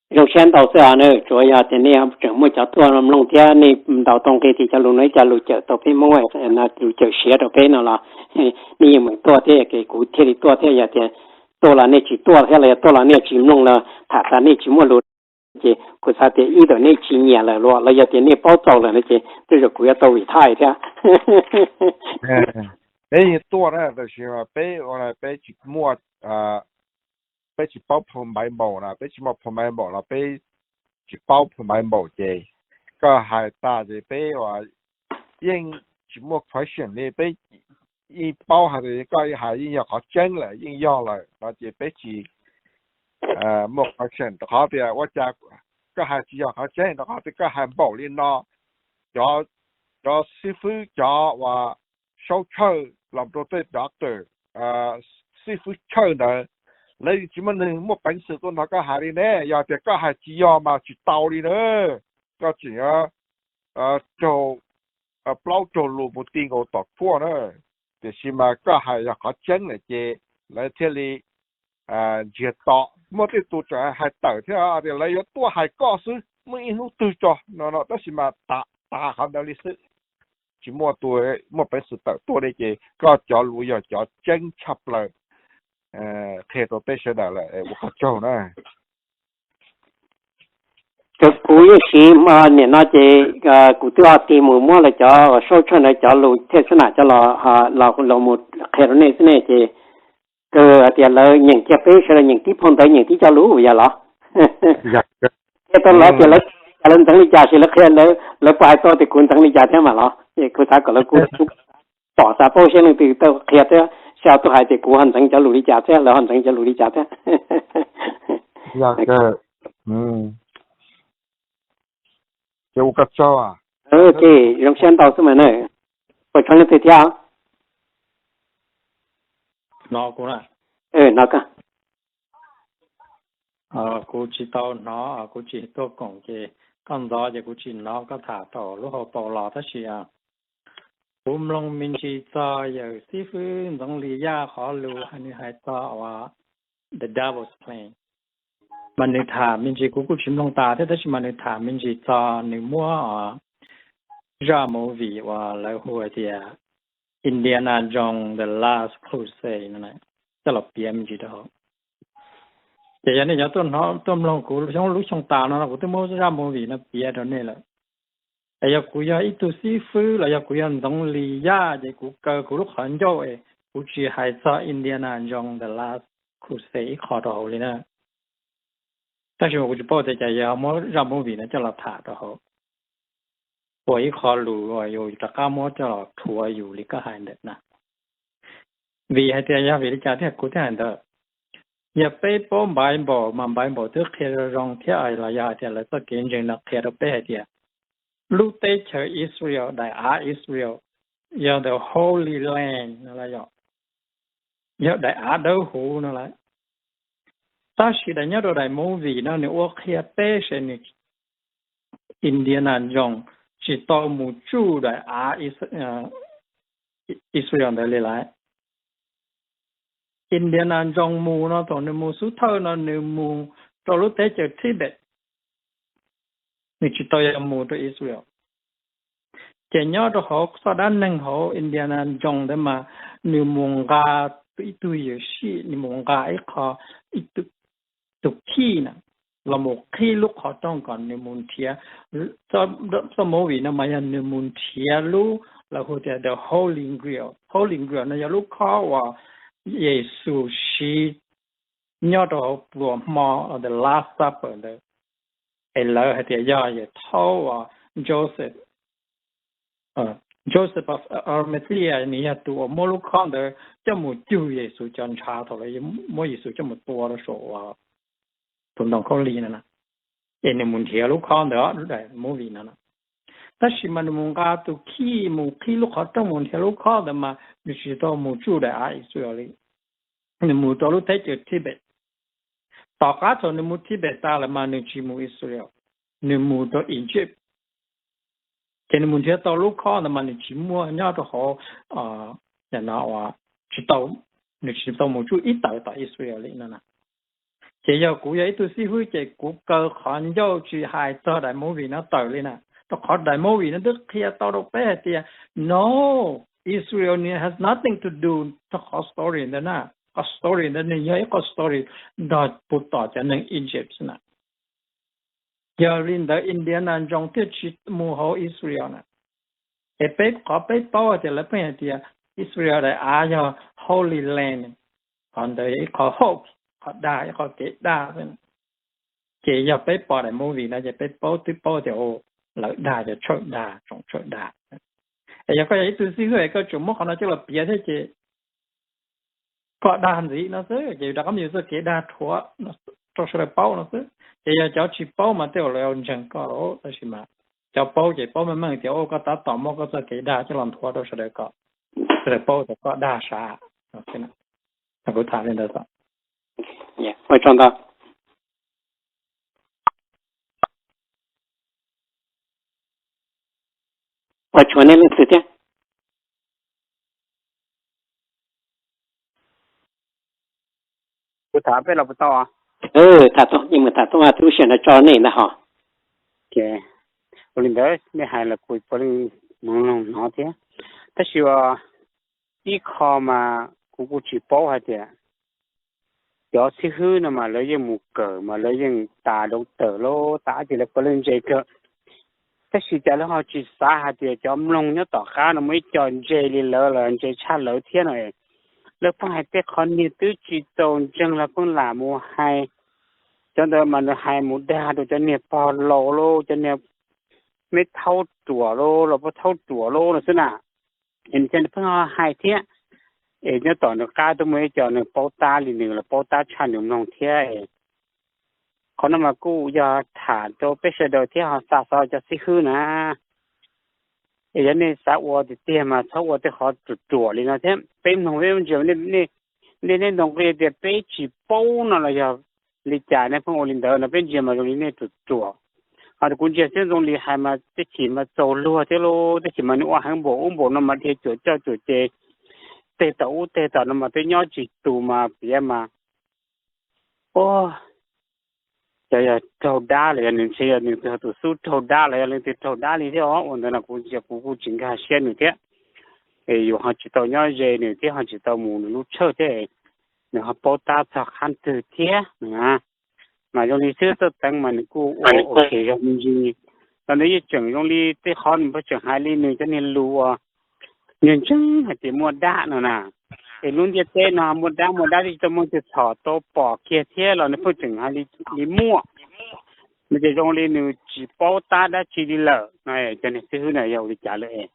Zoo siab ntau xwb os na, tsuas yog tias nej tseem muaj cov tuaj mloog thiab nej ntaus tau nqi tias cov lus no ib co lus cawm tau peb Hmoob, lus cawm siav rau peb no los nej yeej meem tuaj thiab, ces kuv thiaj li tuaj thiab. Yog tias tuaj los nej tsis tuaj thiab los yog tuaj los nej tsis mloog los tham tas nej tsis muaj lus, ces kuv xav tias ib tug nej tsis nyiam lawm los los yog tias nej paub txaus lawm no ces tej zaum kuv yuav tau vim thaj thiab. Peb yeej tuaj na, tab sis peb ua peb tsis muaj, peb tsis paub phau Npaiv Npaum na, peb tsis muaj phau Npaiv Npaum los peb tsis paub phau Npaiv Npaum ces koj hais tas ces peb ua yeej tsis muaj question li, peb yeej paub hais tias koj hais yeej yog qhov tseeb lawm, yeej yog lawm no ces peb tsis muaj question, rau qhov tias ua cas koj hais tsis yog qhov tseeb, rau qhov tias koj hais npaum li no, cov, cov xib fwb, cov uas saub chawj los rau tej doctor, xib fwb chawj ntawd, lawv tsis muaj neeg muaj peev xwm tuaj nrog koj hais li ne. Yog tias koj hais tsis yog mas tsis tau li na, koj tseem raug plaub raug lus mus ti nkaus tom kuaj na. Tiam sis mas koj hais yog qhov tseeb lawm ces lawv thiaj li ntsiag to. Muaj tej tus tseem hais tawm thiab tias lawv yuav tuaj hais koj xwb, muaj ib hnub twg tso no no, tab sis mas tas qhov ntawd li xwb. Tsis muaj tus muaj peev xwm tawm tuaj li, ces koj cov lus yog cov tseeb tshaj plaws qhia rau peb sawv daws lawm, ua qhov tsaug na. Kuv yeej siv, nim no ces kuv twb ho tig mus muab lawv cov uas saub chawj ntawd cov lus thiaj xab nam cov los mus qhia rau nej xwb ne, ces kawg hais tias lawv nyeem kiag peb sawv daws nyeem tib phau ntawv nyeem tib co lus yog los? Qhia tau lawv tias lawv, lawv ntxeev li cas, lawv qhia, lawv puas hais tau tias kuv ntxeev li cas thiab mas los? Kuv xav kom lawv, kuv pom xav paub seb leej twg tau qhia thiab, seb ho tuaj hais tias kuv ho ntxeev cov lus li cas thiab lawv ho ntxeev cov lus li cas thiab. Ces zoo siab ntau xwb mas na. Puas tshuav leej twg thiab? Hnov kuv na? Hnov koj. Kuv tsis tau hnov, kuv tsis tuaj koom ces koj ntxov ces kuv tsis hnov koj tham rau lub hauv paus los, tab sis kuv mloog me ntsis txog yawm xib fwb Ntxoov Lis Yaj qhov lus nws hais txog uas the devil's plan, mas nws tham me ntsis kuv kuj tsis mloog tas thiab, tab sis mas nws tham me ntsis txog nws muab zaj movie uas lawv hu hais tias Indiana Jones The Last Crusade no coj los piav me ntsis rau hauv. Ces yog nej cov tuaj mloog kuv lub xyoo tas no no kuv twb muab zaj movie no piav rau nej lawm. Es yog kuv yog ib tug xib fwb los yog kuv yog Ntxoov Lis Yaj ces kuv kaw kuv lub qhov ncauj es kuv tsis hais txog Indiana Jones The Last Crusade ib qho rau hauv li na. Tab sis mas kuv tsis paub tias cas yog muab zaj movie no coj los tham rau hauv ua ib qho lus uas yus rov qab muab coj los rhuav yus li koj hais ntawm na. Vim hais tias yog vim li cas thiaj kuv thiaj hais ntawd? Yog peb paub Npaiv Npaum mas Npaiv Npaum twb qhia zoo zoo thiab los yog hais tias lawv txoj kev ntseeg no qhia rau peb hais tias lub teb chaws Israel, daim av Israel, yog the Holy Land no, yog daim av dawb huv no lawm. Tab sis daim nyob rau daim movie no nws ua qhia peb se nws Indiana Jones tsis tau mus tsuj daim av Israel ntawd li lawm. Indiana Jones mus no thaum nws mus xub thawj no nws mus rau lub teb chaws Tibet, nws tsis tau yog mus rau Israel. Ces nyob rau hauv txoj dab neeg hauv Indiana Jones ntawd mas nws mus nqa ib tug yuam sij, nws mus nqa ib qho, ib tus khij na, los mus qhib lub qhov rooj kom nws mus nrhiav. Txoj movie no mas yog nws mus nrhiav lub lawv hu tias the Holy Grail. Holy Grail no yog lub khob uas Yexus siv nyob rau hauv pluas hmo the Last Supper ntawd, es lawv hais tias yog yawm thaub uas Joseph, Joseph of Arimathea nws yog tus uas muab lub khob ntawd coj mus cug Yexus cov ntshav thaum lawv muab Yexus coj mus tua rau saum tus ntoo khaub lig no na. Es nws mus nrhiav lub khob ntawd, lub daim movie no na. Tab sis mas nws mus nqa tus khij mus qhib lub qhov rooj mus nrhiav lub khob ntawd mas nws tsis tau mus tsuj daim av Israel li. Nws mus rau lub teb chaws Tibet. Tom qab thaum nws mus Tibet tas lawm mas nws tsis mus Israel, nws mus rau Egypt. Ces nws mus nrhiav tau lub khob ntawd mas nws tsis muaj nyob rau hauv, tsis tau, nws tsis tau mus tsuj ib tawm tom Israel li no na. Ces yog kuv yog ib tug xib hwb ces kuv kaw qhov ncauj tsis hais txog daim movie no tawm li na, rau qhov daim movie no twb qhia tau rau peb hais tias no, Israel has nothing to do rau qhov story ntawd na. Qhov story ntawd nws yog ib qhov story nrog puag tom cov neeg Egypt na. Yog li ntawd Indiana Jones thiaj tsis mus hauv Israel na. Es peb qhov peb paub hais tias lawv pheej hais tias Israel daim av yog Holy Land, qhov ntawd yog ib qho hoax, qhov dag, ib qho kev dag xwb. Ces yog peb pom daim movie no ces peb paub, twb paub tias lawv dag, cov tshawj dag, tsoom tshawj dag. Es yog koj yog ib tug xib hwb es koj tsuas muab qhov no coj los piav thiab ces koj dag ntxiv no xwb, ces rov qab mus yuav txoj kev dag rhuav rau sawv daws paub no xwb. Ces yog cov tsis paub mas tej zaum lawv yuav ntseeg koj, tab sis mas cov paub ces paub meej meej tias koj tab tom muab koj txoj kev dag coj los nthuav rau sawv daws kom sawv daws paub tias koj dag sav. Kuv tham li ntawd. Ua tsaug ntau. Ua tsaug nej leej twg thiab. Kuv tham peb los puas tau? Tham tau, yeej mus tham tau, twb lub sij hawm no tso nej ntag hos. Ua li ntawd nej hais los kuv puav leej mloog hnov thiab. Tab sis ib qho mas kuv kuj tsis paub hais tias cov xib hwb no mas lawv yeej mus kawm mas lawv yeej tas dau tawm lauj, tas ces lawv puav leej ntse kawg. Tab sis cas lawv ho tsis xav hais tias cov mloog nyob tom qab no muaj ib co ntse li lawv los ntse tshaj lawv thiab no. Lawv pheej hais tej qhov niag twb tsis txaus ntseeg los pheej lam mus hais. Cov ntawd mas nws hais mus dag rau cov niag pog laus lauj, cov niag me thaub ruam lauj, los pog thaub ruam lauj no xwb na. Es nws pheej ho hais thiab. Es nyob tom nws qab twb muaj ib co nws paub tab li nws los paub tab tshaj nws mloog thiab. Qhov no mas kuj yog tham rau peb sawv daws thiab ho xa xov cov xib hwb na. Es yog nej xav ua tiag tiag mas txhob ua tej qhov ruam ruam li no thiab. Peb mloog peb ntsia, nej neb ntaus nqi tias peb tsis paub no los yog li cas nej pheej ua li ntawd no, peb ntsia mas zoo li nej ruam ruam. Ho kuv ntsia xwb zoo li hais mas tej chim mas txaus luag thiab lauj, tej chim mas nws ua heev npaum ub npaum no mas dhia cuam coj cuam ces teg tom ub teg tom no mas peb nyob tsis tus mas piav mas cov yog raug dab los yog nws ntshe yog nws tus xub raug dab los yog leej twg raug dab li thiab os. Ua ntawd no kuv ntsia kuv kuj tsis nkag siab nws thiab. Es yus ho tsis tau nyob ze nws thiab ho tsis tau mus nws lub tshawj thiab, nws ho paub tab txog qhab twg thiab. Mas zoo li xwb tuaj teev mas nws kuj ua ua ke zoo me ntsis. Los nws yeej tseem zoo li tej qhov nws pheej tseem hais li nws cov niag lus uas nws ntseeg hais tias muaj dab no na. Es lub ntiaj teb no muaj dab muaj dab twb tsis tau muaj tus txhom tau pom kiag thiab los nws pheej tseem hais li muaj. Nws ces zoo li nws tsis paub tab dab tsi li lawm no. Cov niag xib hwb no yog ua li cas lawm?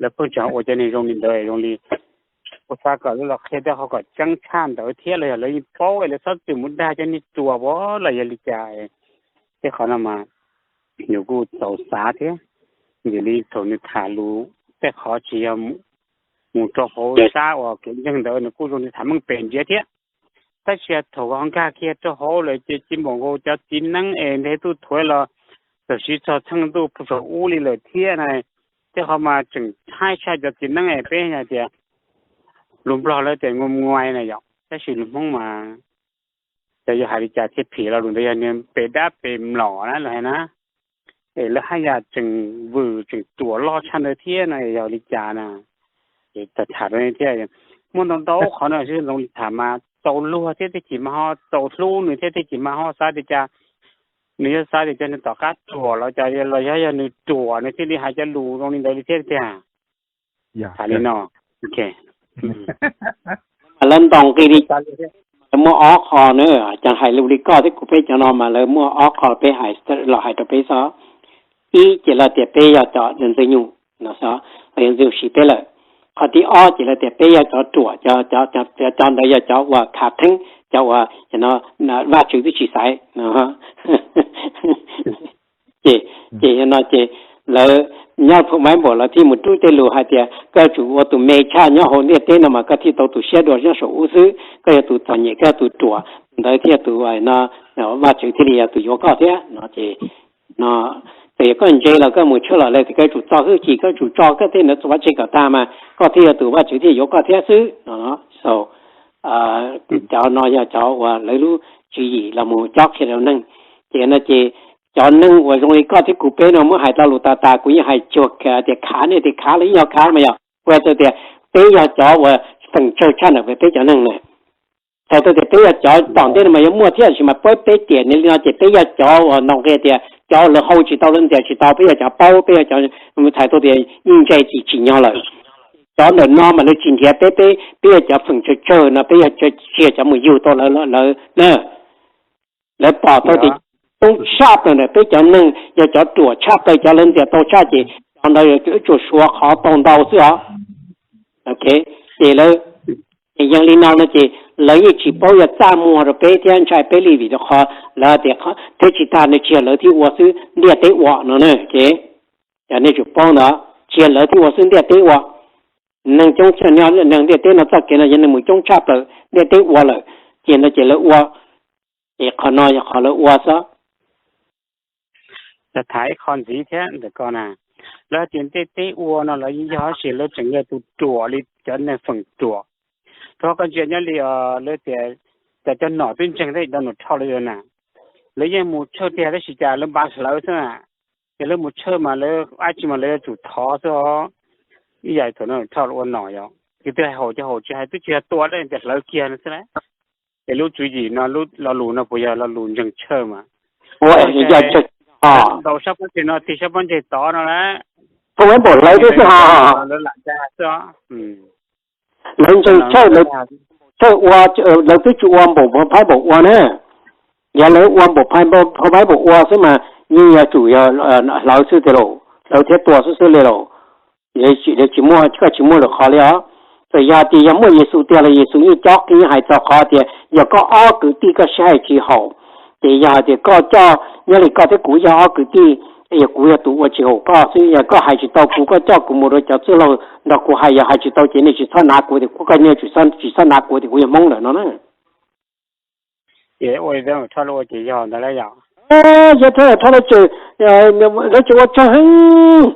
Lawv pheej tseem ua cov niag zoo li ntawd zoo li ua xav kom lawv los qhia tej qhov kom tseeb tshaj ntawd thiab los yog lawv yeej paub es lawv txhob txwm mus dag cov niag ruam los yog li cas? Tej qhov no mas nws kuj txaus xav thiab. Yog li thaum nws tham lus tej qhov tsis yog mus rau hauv sab uas kev ntseeg ntawd nws kuj zoo li tham meej pem ntsiav thiab. Tab sis thaum ho nkag kiag rau hauv lawm ces tsis npaum nkaus cov txiv neeb es nte tub thuav los txawm siv txog txheej ntuj puag saum ub li lawm thiab na. Tej qhov mas tseem haib tshaj cov txiv neeb es peb hais tias lus Nplog lawv tias nguj nguai na yom, tab sis lus Hmoob mas cov yog hais li cas thiaj phim los lus ntawd yog niag pem dab pem mlom na lawv hais na. Es lawv haj yam tseem vwm tseem ruam loj tshaj ntawd thiab no yog li cas na. Es tham rau nej thiab, muaj ntau ntau qhov no zoo li tham mas txaus luag thiab tej chim mas ho txaus hlub nws thiab tej chim mas ho xav tias cas nws yuav xav tias cov nws tom qab ruam los cas los yog yog nws ruam nws thiaj li hais cov lus zoo li ntawd li thiab tiag. Tham li no, lawv ntaus nqi li cas, lawv muaj ob qho na, cov hais lus li koj thiab kuv peb cov no mas lawv muaj ob qho peb hais los hais rau peb xwb. Ib ces lawv tias peb yog cov ntxwg nyoog no xwb, los yog ntxwg nyoog siv peb lawm. Qhov thib ob ces lawv tias peb yog cov ruam, cov ntawd yog cov uas khav theeb, cov uas Vajtswv twb tsis xaiv. Ces, ces yog no ces lawv nyob phu maiv npaum lawv thiaj mus rub tej lus hais tias koj yuav tsum ua tus me tshaj nyob hauv ntiaj teb no mas koj thiaj tau tus siab dua nyob saum ub xwb, koj yog tus txom nyem koj yog tus ruam, tus ntawd thiaj yog tus no, Vajtswv thiaj li yog tus yuav koj thiab no ces no. Txawm yog koj ntse los koj mus tshaj los lawm ces koj yuav tsum txo hwj chim, koj yuav tsum tso koj tej ntawd txuas vaj tse kom tag mas koj thiaj yog tus Vajtswv thiaj yuav koj thiab xwb no. So cov no yog cov uas lawv lub tswv yim los mus cob qhia rau neeg. Ces no ces cov neeg uas zoo li koj thiab kuv peb no muab hais lo lus tas tas, kuv yeej hais cuag tias khav ne tias khav los yeej yog khav mas yog, kuv hais tias peb yog cov uas feem tsawg tshaj ntawm peb cov neeg na. Txhais tau tias peb yog cov tom ntej no mas yuav muaj thiab, tab sis mas peb, peb tiam li no ces peb yog cov uas ntaus nqi tias cov lawv hau tsis tau, lawv ntiam tsis tau, peb yog cov paub, peb yog cov txhais tau tias yeej ntse tsis tsim nyog lawm. Cov ntawm no mas lawv tsis nrhiav peb, peb, peb yog cov feem tsawg tsawg no, peb yog tsis yog cov mus yug tau lawv na. Lawv pom tau tias coob tshaj plaws ntawm peb cov neeg yog cov ruam tshaj plaws, cov lawv ntiam tau tshaj, ces cov ntawd yuav tsum suav qhov tau ntau xwb os. Ces lawv, ces yog li no no ces lawv yeej tsis paub yuav txaj muag rau peb thiab ntshai peb li, vim rau qhov lawv tias thiab tsis tas nws tsis yog lawv thiaj ua xwb, ntiaj teb ua no na. Ces yog nej tsum paub ntawd, tsis yog lawv thiaj ua xwb, ntiaj teb ua. Neeg coob tshaj, neeg ntiaj teb no txoj kev no yog neeg mus coob tshaj plaws ntiaj teb ua lawm, ces no ces lawv ua. Ces qhov no yog qhov lawv ua xwb. Tham ib qho ntxiv thiab ntawm ko na, lawv hais tias ntiaj teb ua no lawv yog tab sis lawv tseem yog tus ruam li cov neeg feem ruam. Rau qhov koj ntsia nyob li lawv tias cov, cov nom twb ntseeg thiab Donald Trump li na, lawv yeej mus tshawj tiag tab sis cas lawv npaj hlawv xwb na. Ces lawv mus tshawj mas lawv dab tsi mas lawv yuav tsum thov xwb os. Ib yam li thaum Donald Trump ua nom yom, ces twb hais haum ces haum, tsis hais twb tsis yog tua li ces hlawv kiag no xwb na. Ces lub tswv yim no, lub lo lus no puas yog lo lus ntseeg tshawj mas? Ntaus sab pob ntseg no tig sab pob ntseg tod no las. Phoo Vaj Npaum hlawv thiab xwb ho. Lawv lam dag xwb. Lawv ntseeg tshawj, lawv tshawj ua, lawv twb tsis ua npaum Phoo Vaj Npaum ua na. Yog lawv ua npaum Phoo Vaj Npaum ua xwb mas yeej yuav tsum yog hlawv xwb tiag lauj, hlawv thiab tua xwb xwb li lauj. Lawv tsis muaj, koj tsis muaj lwm qhov li os. Txawm yog tias yog muaj Yexus tiag los Yexus yeej cob qhia, yeej hais txog qhov tias yog koj ob kwv tij koj sib hais tsis haum, ces yog hais tias koj coj, nyob li koj thiab kuv yog ob kwv tij, yog kuv yog tus ua tsis haum koj xwb, yog koj hais tsis tau kuv, koj coj kuv mus rau cov txwj laug nrog kuv hais, yog hais tsis tau ces nej tsis txhob nav kuv tias, koj nej tsis txhob nav kuv tias kuv yog Hmoob lawm no na. Ces ua li Donald Trump ua ces yog ntawd lawm yom? Yog Donald Trump lawv tseem, lawv tseem ua tsaug heev.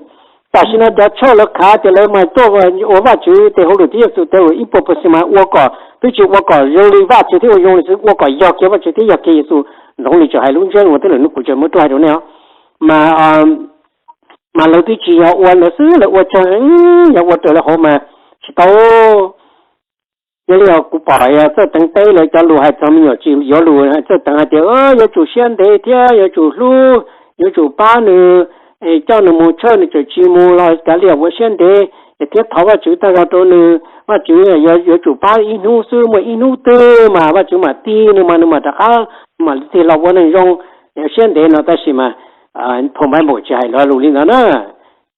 Tam sim no cov tshawj lawv khav tias lawv mas tuaj ua Vajtswv tes hauj lwm thiab Yexus tes hauj lwm ib puas percent mas ua kom, twb tsis ua kom zoo li Vajtswv thiab ua zoo li xwb, ua kom yog kiag Vajtswv thiab yog kiag Yexus. Ntsoov li tseem hais lub ntsiab uas twb lawm hnub kuv tseem muab rub hais rau nej os. Mas, mas lawv twb tsis yog ua ntawd xwb, lawv ua tsaug heev, yog ua raws lawv hauv mas tsis tau. Yog li kuv pom yog Txawj Teev teb lawv cov lus hais txog me nyuam tsis yuav lus, Txawj Teev hais tias yuav tsum siab ntev thiab yuav tsum hlub, yuav tsum pab nws, coj nws mus tshawj nws tseem tsis mus los kav liam ua siab ntev, thiab thov Vajtswv tag zog rau nws. Vajtswv yuav tsum pab ib hnub xwb, muaj ib hnub twg mas Vajtswv mam tig nws mas nws mam rov qab mam tig los ua neeg zoo, siab ntev no. Tab sis mas Phoo Vaj Npaum tsis hais lo lus li ntawd na.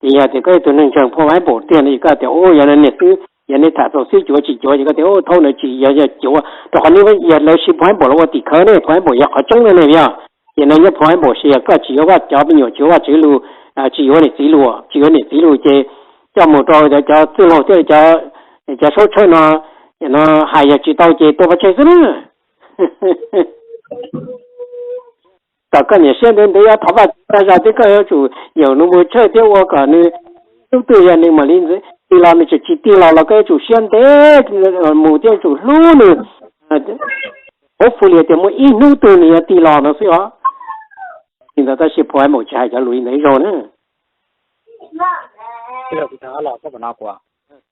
Ces yog tias koj ib tug neeg ntseeg Phoo Vaj Npaum tiag no ces koj tias u yog no niam xwb, yog nej tham txaus xwb cuav tsis cuav ces koj tias u thaum ntawd tsis yog, yog cuav, rau qhov nej yog lawv siv Phoo Vaj Npaum los ua tim khawv ne, Phoo Vaj Npaum yog qhov tseeb no ne yog. Ces no nyob Phoo Vaj Npaum siv yog koj tsis yuav Vaj, cov me nyuam tsis yuav Vajtswv lus, tsis yuav niam txiv lus, tsis yuav niam txiv lus ces coj mus rau cov txwj laug thiab cov saub tshawj no, no hais yog tsis tau ces tua pov tseg xwb na. Kom koj niam siab ntev ntev, yuav thov Vajtswv tag zog thiab koj yuav tsum yaum nws mus tshawj thiab ua kom nws hnub twg yog nws mam li tig los, nws tseem tsis tig los los koj yuav tsum siab ntev mus thiab yuav tsum hlub nws. Hopefully tias muaj ib hnub twg nws yuav tig los no xwb os. Li ntawd tab sis Phoo Vaj Npaum tsis hais cov lus li ntawd ib zaug na.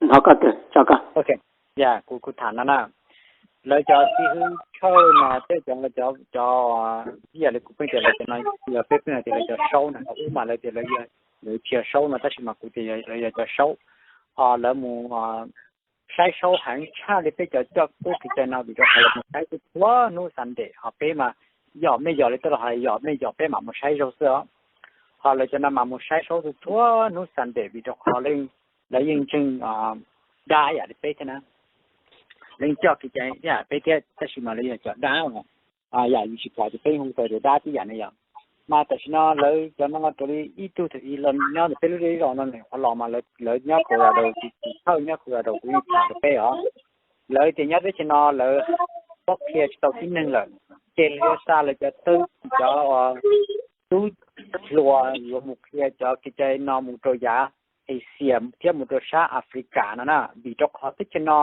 Hnov koj, tso koj. Kuv tham no na, lawv cov txiv hwb tshawj no thiab cov, cov, ib yam li kuv pheej tias lawv cov no, peb pheej tias lawv cov saub na, ub mas lawv tias lawv tsis yog saub no tab sis mas kuv tias lawv yog cov saub. Ho lawv mus saib saub heev tshaj li peb cov coj tub kev cai no vim rau qhov lawv mus saib txhua hnub Sunday, ho peb mas yog mej yog li tej laus hais yog mej yog peb mam mus saib zaug xwb os. Ho lawv cov no mas mus saib saub txhua hnub Sunday vim rau qhov lawv yeej ntseeg dab yam li peb thiab na. Lawv yeej coj kev cai ib yam peb thiab tab sis mas lawv yog cov dab, yam yus tsis pom ces peb hu tau tias dab tib yam ne yom. Mas tam sim no lawv cov no raws li ib tug thaum ub los nyob ntawm peb lub zej zos no nws qhov los mas lawv nyob Colorado, tus thawj nyob Colorado kuv yeej tham rau peb os. Lawv tias nyob teb chaws no lawv pob qhia tsis tau tib neeg lawm, ces lawv yuav xa lawv cov tub, cov tub hluas yuav mus qhia cov kev cai no mus rau yav Asia thiab mus rau sab Africa no na, vim rau qhov teb chaws no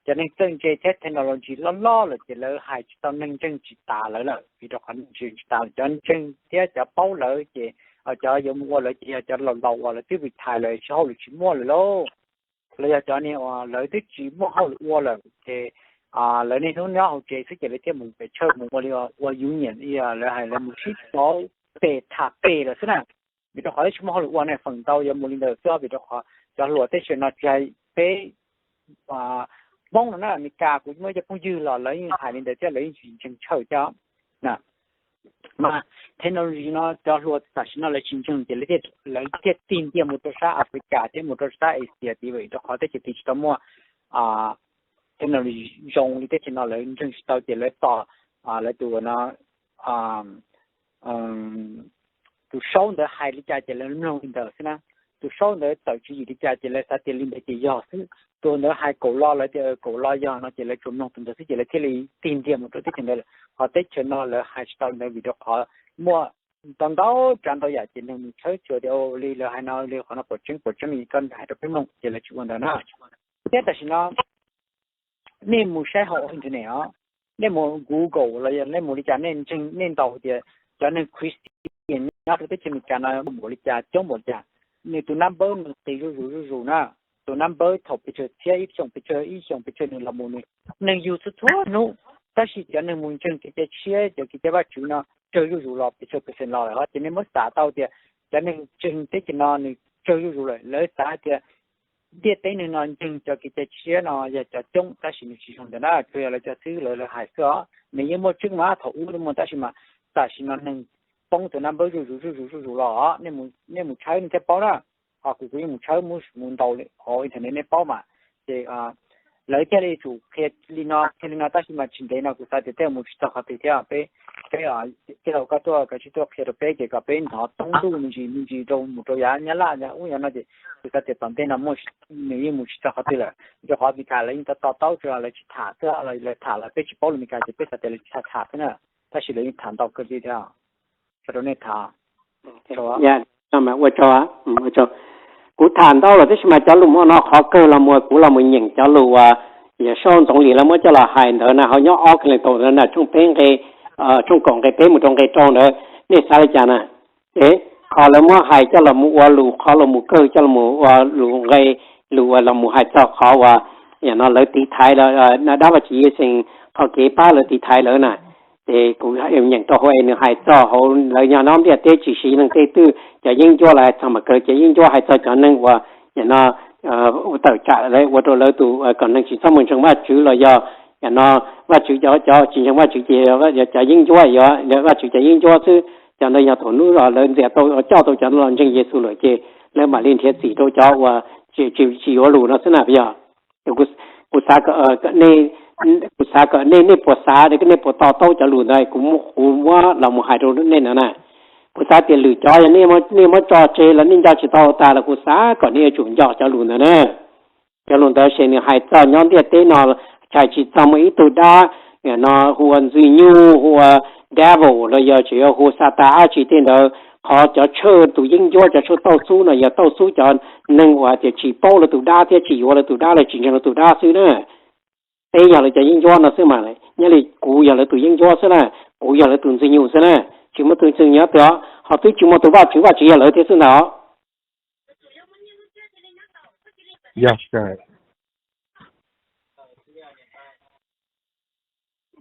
cov neeg txawj ntse thiab technology loj loj lawm ces lawv hais tsis tau, neeg ntseeg tsis tas lawv lawm, vim rau qhov neeg ntseeg tsis tas, cov ntseeg thiab cov paub lawv ces, cov yuav mus ua lawv ces yog cov laus laus uas lawv twb retire lawm, tsis hauj lwm tsis muaj lawm lauj, los yog cov niag uas lawv twb tsis muaj hauj lwm ua lawm ces lawv niaj hnub nyob hauv tsev xwb ces lawv thiaj mus pes tsawg mus ua li ua union, lawv hais lawv mus sib tov pes tham pes lawm xwb na. Vim rau qhov twb tsis muaj hauj lwm ua ne, feem ntau yuav mus li ntawd xwb, vim rau qhov cov hluas teb chaws no tsis hais peb Hmoob no na, Amelikas kuv muaj cov phooj ywg los lawv yeej hais li ntawd thiab, lawv yeej tsis ntseeg tshaj thiab. Mas technology no cov hluas tam sim no lawv tsis ntseeg ces lawv thiaj tig ntiag mus rau sab Africa thiab mus rau sab Asia tid, vim rau qhov teb chaws tid tsis tau muaj technology zoo li teb chaws no, lawv ntseeg tsis tau ces lawv tos lawv tus no tus saub ntawd hais li cas ces lawv mloog li ntawd xwb na. Tus saub ntawd txawm tswv yim li cas ces lawv xav tias li ntawd ces yog xwb. Tus ntawd hais kaum lo lawv tias kaum lo yog no ces lawv tsuas mloog tus ntawd xwb ces lawv thiaj li tig ntiag mus rau teb chaws ntawd lawm. Ho teb chaws no lawv hais tsis tau li ntawd vim rau qhov muaj ntau ntau tsav ntau yam ces neeg mus tshawb xyuas tias li lawv hais no li qhov no puas tseeb puas tseeb li koj hais rau peb mloog ces lawv tsis ua ntawd na. Thiab tam sim no nej mus saib hauv internet os, nej mus Google los yog nej mus li cas, nej ntseeg nej ntaus tias cov neeg Christian nyob rau teb chaws Amelikas no npaum li cas coob npaum li cas, nws tus number nws qis zuj zus zuj zus na. Tus number thaum pes tsawg txhiab ib xyoos, pes tsawg ib xyoos pes tsawg nws los mus nws, neeg yug txhua txhua hnub, tab sis cov neeg mus ntseeg kev cai tshiab cov kev cai Vajtswv no tsawg zuj zus los pes tsawg percent los lawm. Ces nej muab xav tau tias cov neeg ntseeg teb chaws no nws tsawg zuj zus lawm, lawv xav tias ntiaj teb neeg no ntseeg cov kev cai tshiab no yog cov coob, tab sis nws tsis zoo ntawd na, tsuas yog lawv cov xib hwb lawv hais xwb os. Nws yeej muaj tseeb mas thaum ub muaj, tab sis mas tam sim no neeg poob tus number zuj zus zuj zus zuj zus los, nej mus tshawb nej thiaj paub na. Ho kuv kuv yeej mus tshawb mus ntaus hauv internet nej paub mas. Ces lawv thiaj li tsum qhia li no qhia li no, tab sis mas tsis ntev no kuv xav tias tej mus tsis txog qhov twg thiab. Peb, peb tej laus koj tuaj koj tsis tuaj qhia rau peb ces kom peb hnov toob ntuj me ntsis me ntsis rau mus rau yav Nyab Laj ub yav no ces kuv xav tias tom ntej no muaj, nws yeej mus tsis txog qhov twg lawm, rau qhov Meskas lawv yeej to to taub tsuas lawv tsis tham xwb, lawv tham los peb tsis paub lus Meskas ces peb xav tias lawv tsis tham tham xwb na, tab sis lawv yeej tham ntau kawg li thiab. Rau nej tham. Ua tsaug, kuv tham ntau lawm tab sis mas cov lus hmo no qhov kawg los mus kuv los mus nyeem cov lus uas Yawm Saub Ntxoov Lis lawv muab coj los hais ntawd na, ho nyob ob Kalentau ntawd na, tshooj peb nqe, tshooj kaum nqe peb mus rau nqe rau ntawd, nej xav li cas na? Es qhov lawv muab hais coj los mus ua lus, qhov los mus kawg coj los mus ua lus nqe, lus uas los mus hais txog qhov uas yam no lawv tiv thaiv lawv, dab Vaj Tswv Yexus qhov kev pab lawv tiv thaiv lawv na. Ces kuv nyeem rau hauv es nws hais txog hauv lawv nyob ntiaj teb tsis siv neeg tej twg, cov yeeb ncuab lawv hais txog mas kawg, cov yeeb ncuab hais txog cov neeg uas yam no ua tawm tsam lawv ua rau lawv tus kom neeg tsis txhob mus ntseeg Vaj Tswv los yog yam no Vaj Tswv cov, cov tsis ntseeg Vaj Tswv ces cov yeeb ncuab, yog Vaj Tswv cov yeeb ncuab xwb. Cov ntawd yog thaum hnub lawv ntxias tau coj tau cov no los ntseeg Yexus lawm ces lawv mam li nrhiav txim rau cov uas tsis yuav lus no xwb na yog. Kuv xav, kuv xav kom nej, nej puas xav, nej puas to taub cov lus ntawd, kuv, kuv muab los mus hais rau nej no na. Kuv xav tias lwm cov yog nej muab tso tseg los nej nco tsis tau tas los kuv xav kom nej yuav tsum nco cov lus ntawd na. Cov lus ntawd ces nws hais txog nyob ntiaj teb no tshais tsis txog muaj ib tug dab no hu ua Ntxwg Nyoog, hu ua devil los yog tseem yuav hu Xatas dab tsi tej ntawd. Qhov cov tshawj tus yeeb ncuab, cov tshawj tauj xub no yog tauj xub cov neeg uas tias tsis paub lawv tus dab thiab tsis yuav lawv tus dab los tsis ntseeg lawv tus dab xwb na. Peb yog lawv cov yeeb ncuab no xwb mas, nyob li kuv yog lawv tus yeeb ncuab xwb na, kuv yog lawv tus Ntxwg Nyoog xwb na. Tsis muaj tus Ntxwg Nyoog tias ho twb tsis muaj tus Vaj Tswv, Vaj Tswv yog lawv thiab xwb ntag os.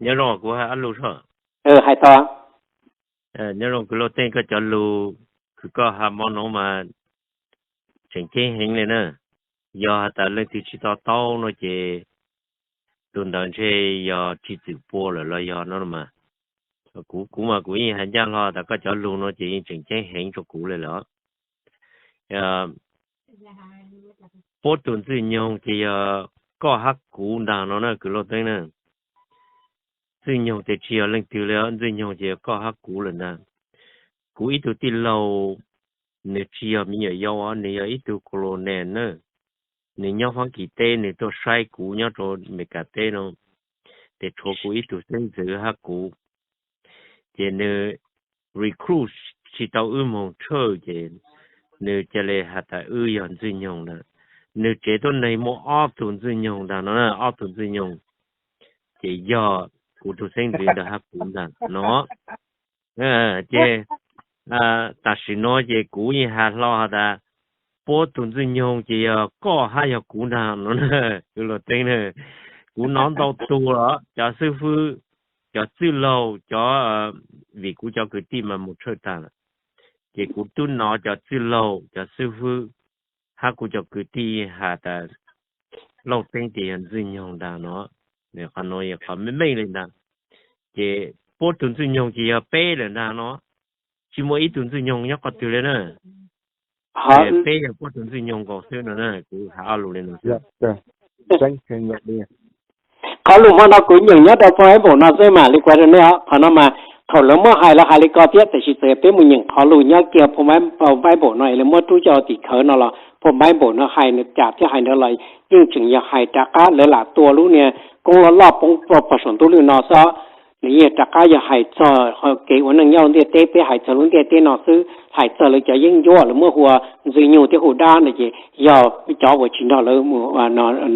Nyob zoo kuv hais ob lus so. Hais tau. Nyob zoo kwv Lauj Teej, koj cov lus kws koj has mo no mas tseem ceeb heev li na. Yog has tas leej twg tsis to taub no ces tus ntawd ntshe yog tsis txwm pua lawm los yog no mas. Kuv, kuv mas kuv yeej hais ncaj hlo tas koj cov lus no ces yeej tseem ceeb heev rau kuv li lawm. Puab tus Ntxwg Nyoog ces yog koj hab kuv ntag no na kwv Lauj Teej na. Ntxwg Nyoog ces tsis yog leej twg li, Ntxwg Nyoog ces yog koj hab kuv lawm ntag. Kuv ib tug tij laug, nws tsis yog me nyuam yaus, nws yog ib tug colonel na. Nws nyob Fab Kis teb, nws tuaj saib kuv nyob rau Amelikas teb no, ces tshuav kuv ib tug xeeb ntxwv hab kuv. Ces nws recruit tsis tau wb moog tshawj, ces nws ca le has tas wb yog Ntxwg Nyoog ntag. nws tsev tuab neeg muaj ob tug ntxwg nyoog ntag no, ob tug ntxwg nyoog, ces yog kuv tus xeeb ntxwv ntawd hab kuv ntag no. Ces tam sim no ces kuv yeej has hlo has tas puab tug ntxwg nyoog ces yog koj hab yog kuv ntag no. Kuv luag teeb, kuv nov ntau tug los cov xib fwb, cov txwj laug, cov, vim kuv cov kwv tij mas mus tshawj tag lawm, ces kuv tub nov cov txwj laug, cov xib fwb hab kuv cov kwv tij has tas Lauj teeb ces yog ntxwg nyoog ntag no. Qhov no yog qhov meej meej li ntag. Ces puab tug ntxwg nyoog ces yog peb lawm ntag no, tsis muaj ib tug ntxwg nyoog nyob qhov twg li na. Peb yog puab tug ntxwg nyoog nkaus xwb no na, kuv has ob lus li no xwb. Qhov lus hmo no kuv nyeem nyob rau phau Bible no xwb mas li kuv hais rau nej os, qhov no mas thaum lawv muab hais lawv hais li ko thiab, tiam sis txawm yog peb mus nyeem qhov lus nyob kiag phau Bible no es lawv muab rub coj tim khawv no los phau Bible no hais nws cas thiab hais ntawd los yeej tseem yog hais rov qab lawv lam tua lub niag koob loj loj poob pog saum ntuj lwj no xwb. Nws yeej rov qab yog hais txog kev ua neej nyob lub ntiaj teb, peb hais txog lub ntiaj teb no xwb, hais txog lawv cov yeeb ncuab lawv muab hu ua ntxwg nyoog thiab hu dab no ces yog cov uas tsis nrog lawv mus,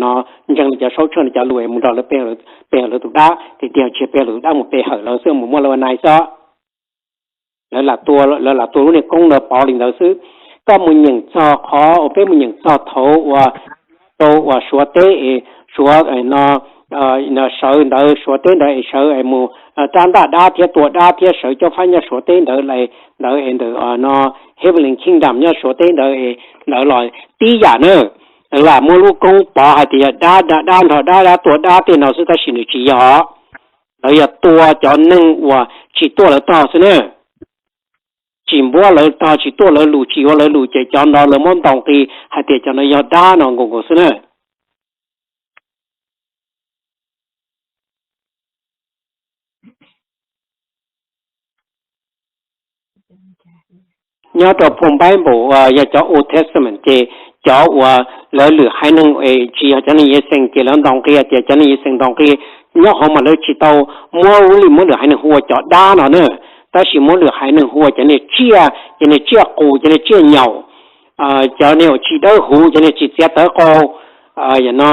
no ntseeg li cov saub tshawj no cov lus es mus nrog lawv pe hawm lawv tus dab, tiag tiag tsis pe hawm lawv tus dab, mus pe hawm lawv xwb, mus muab lawv ua nais xwb. Lawv lam tua, lawv lam tua lub niag koob ntawd pov li ntawd xwb. Koj mus nyeem txog qhov uas peb mus nyeem txog thaum uas rau uas Suav teb es Suav no sawv ntawd, Suav teb ntawd es sawv es mus rab ntaj dab thiab tua dab thiab sawv cov fab nyob Suav teb ntawd, ntawd es ntawm no Heavenly Kingdom nyob Suav teb ntawd es ntawd los tib yam na. Lam muab lub koob pov hais tias yog dab, dab nrog dab, dab tua dab tej no xwb, tab sis nws tsis yog. Lawv yog tua cov neeg uas tsis tuaj lawv tog xwb na. Tsis npuab lawv tog, tsis tuaj lawv lus, tsis yuav lawv lus, ces cov ntawd lawv muab ntaus nqi hais tias cov no yog dab no nkaus nkaus xwb na. Nyob rau phau Bible uas yog cov Old Testament ces cov uas lawv lwm haiv neeg es tsis yog cov neeg Yixees ces lawv ntaus nqi tias cov neeg Yixees ntaus nqi. Nyob hauv mas lawv tsis tau muab li muab lwm haiv neeg hu ua cov dab no na, tab sis muab lwm haiv neeg hu ua cov niag tsiaj, cov niag tsiaj qus, cov niag tsiaj nyaum, cov niag uas tsis dawb huv, cov niag tsis txiav tawv qau. Yog no,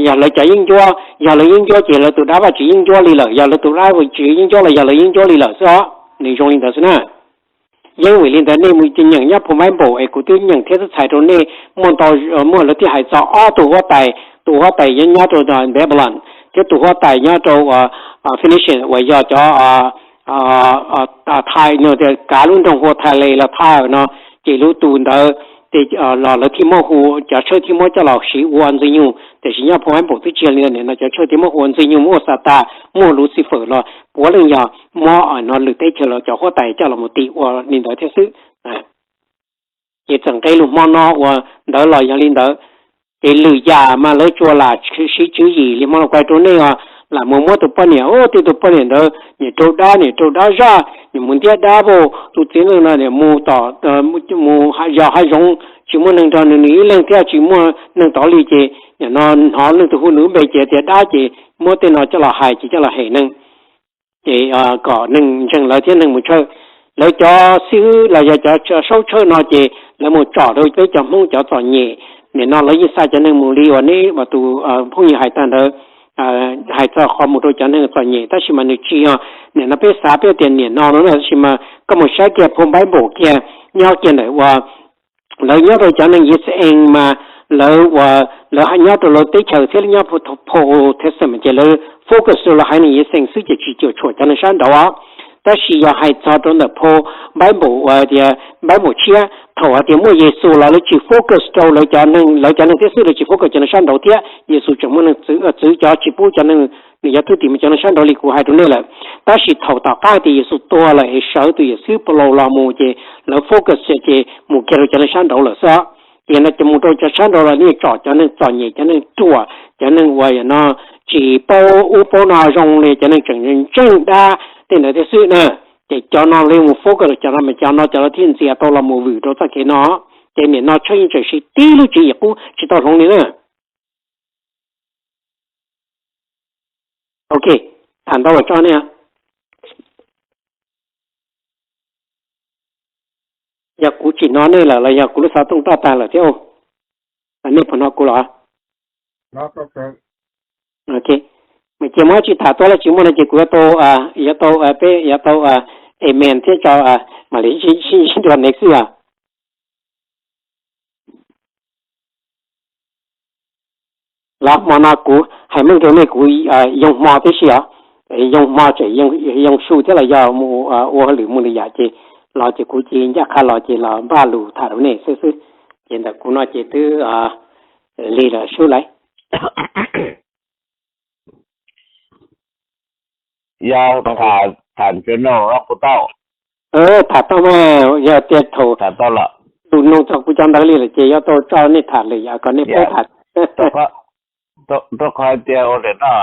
yog lawv cov yeeb ncuab, yog lawv yeeb ncuab ces lawv tus dab vaj tsis yeeb ncuab li lawm, yog lawv tus dab vaj tsis yeeb ncuab los yog lawv yeeb ncuab li lawm xwb os. Nws zoo li ntawd xwb na. Yeej vim li ntawd nej mus nyeem nyob phau Bible es kuv twb nyeem thiab twb txhais rau nej, muaj ntau, muaj lawv thiaj hais txog ob tug huab tais, tus huab tais nyob rau Babylon thiab tus huab tais nyob rau Phoenician uas yog cov Thai, kav lub nroog hu ua Thailand los Thai no, ces lub tus ntawd los lawv thiaj muab hu, cov tshawj thiaj muab coj los siv ua ntxwg nyoog. Tiam sis nyob phau Bible twb tsis yog li ntawd no, cov tshawj thiaj muab hu ua ntxwg nyoog, muab ua Xatas, muab ua Lucifer los puav leej yog muab no lwm teb chaws los cov huab tais coj los mus tis ua li ntawd thiab xwb. Ces txawm nqe lus hmo no uas ntawd los yog li ntawd. Ces lwm yam mas lawv tsuas lam siv tswv yim li hmo no kuv hais rau nej os, lam mus muab tus poj niam, ub, tej tus poj niam ntawd niam rau dab, niam rau dab zaj, niam mus ntiab dab vauj, tus txiv neej no niam mus tom, mus yos hav zoov, tsis muaj neeg nrog nws, nws ib leeg thiab tsis muaj neeg tod li. Ces nim no hnov leej twg hu nws lub npe ces tias dab, ces muab tej no coj los hais ces coj los hem neeg, ces kom neeg ntseeg lawv thiab neeg mus tshawj. Lawv cov xib hwb los yog cov saub tshawj no ces lawv mus tsom rau peb cov Hmoob cov txom nyem. Nim no lawv yeej xa cov neeg mus li uas neb uas tus phooj ywg hais tag ntawd, hais txog qhov mus rau cov neeg txom nyem, tab sis mas nws tsis yog nim no peb xav peb tias nim no no na, tab sis mas koj mus saib kiag phau Bible kiag, nyob kiag ntawm uas lawv nyob rau cov neeg Yixayees mas lawv uas lawv nyob rau lawv teb chaws thiab nyob phau Testament ces lawv focus rau lawv haiv neeg Yixayees xwb ces tsis cuam tshuam cov neeg sab nraud os. Tab sis yog hais txog rau ntawm phau Bible uas tias Bible tshiab, thaum hais tias muaj Yexus los lawv tsis focus rau lawv cov neeg, lawv cov neeg thiab xwb, lawv tsis focus cov neeg sab nraud thiab. Yexus tseem muaj neeg txwv, txwv cov tsis pub cov neeg, nws cov thwj tim mus cov neeg sab nraud li kuv hais rau nej lawm. Tab sis thaum tom qab tias Yexus tuag lawm es sawv tus yawm xib Paulus los mus ces lawv focus ces mus kiag rau cov neeg sab nraud lawm xwb. Ces no ces mus rau cov sab nraud los yeej tsom cov neeg txom nyem, cov neeg ruam, cov neeg uas no tsis paub ub paub no zoo li, cov neeg tseem ntseeg dab tej ntawd thiab xwb na. Ces cov no li mus focus rau cov no, mas cov no cov lawv thiaj ntxias tau los mus vwm rau txoj kev no. Ces nim no tshawj yeej tseem siv tib lub tswv yim qub tsis tau hloov li na. Ok, tham ntau los tso nej. Yog kuv tsis hnov nej lawm los yog kuv lub xov tooj roj tag lawm thiab. Nej puas hnov kuv los? Ok, ces muaj dab tsi tham tuaj los tsis muaj no ces kuv yuav tau, yuav tau, peb yuav tau amen thiab tso, mam li sib nrog next xwb os. Los hmo no kuv hais meej rau nej, kuv yoo hmo tib si os, yoo hmo tseem yoo su thiab los yog mus ua hauj lwm mus lwm yam ces los ces kuv cia ncaj qha los ces los npaj lus tham rau nej xwb xwb. Ces ntawm kuv no ces twb lig lawm sub lauj. Yog tham, tham journal no kuv tau. Tham tau mas, yog tias thaum tham tau los tus nug txog kuv cov ntawv li lawm ces yuav tau tso nej tham lwm yam kom nej paub tham. Rau qhov tias ua li no,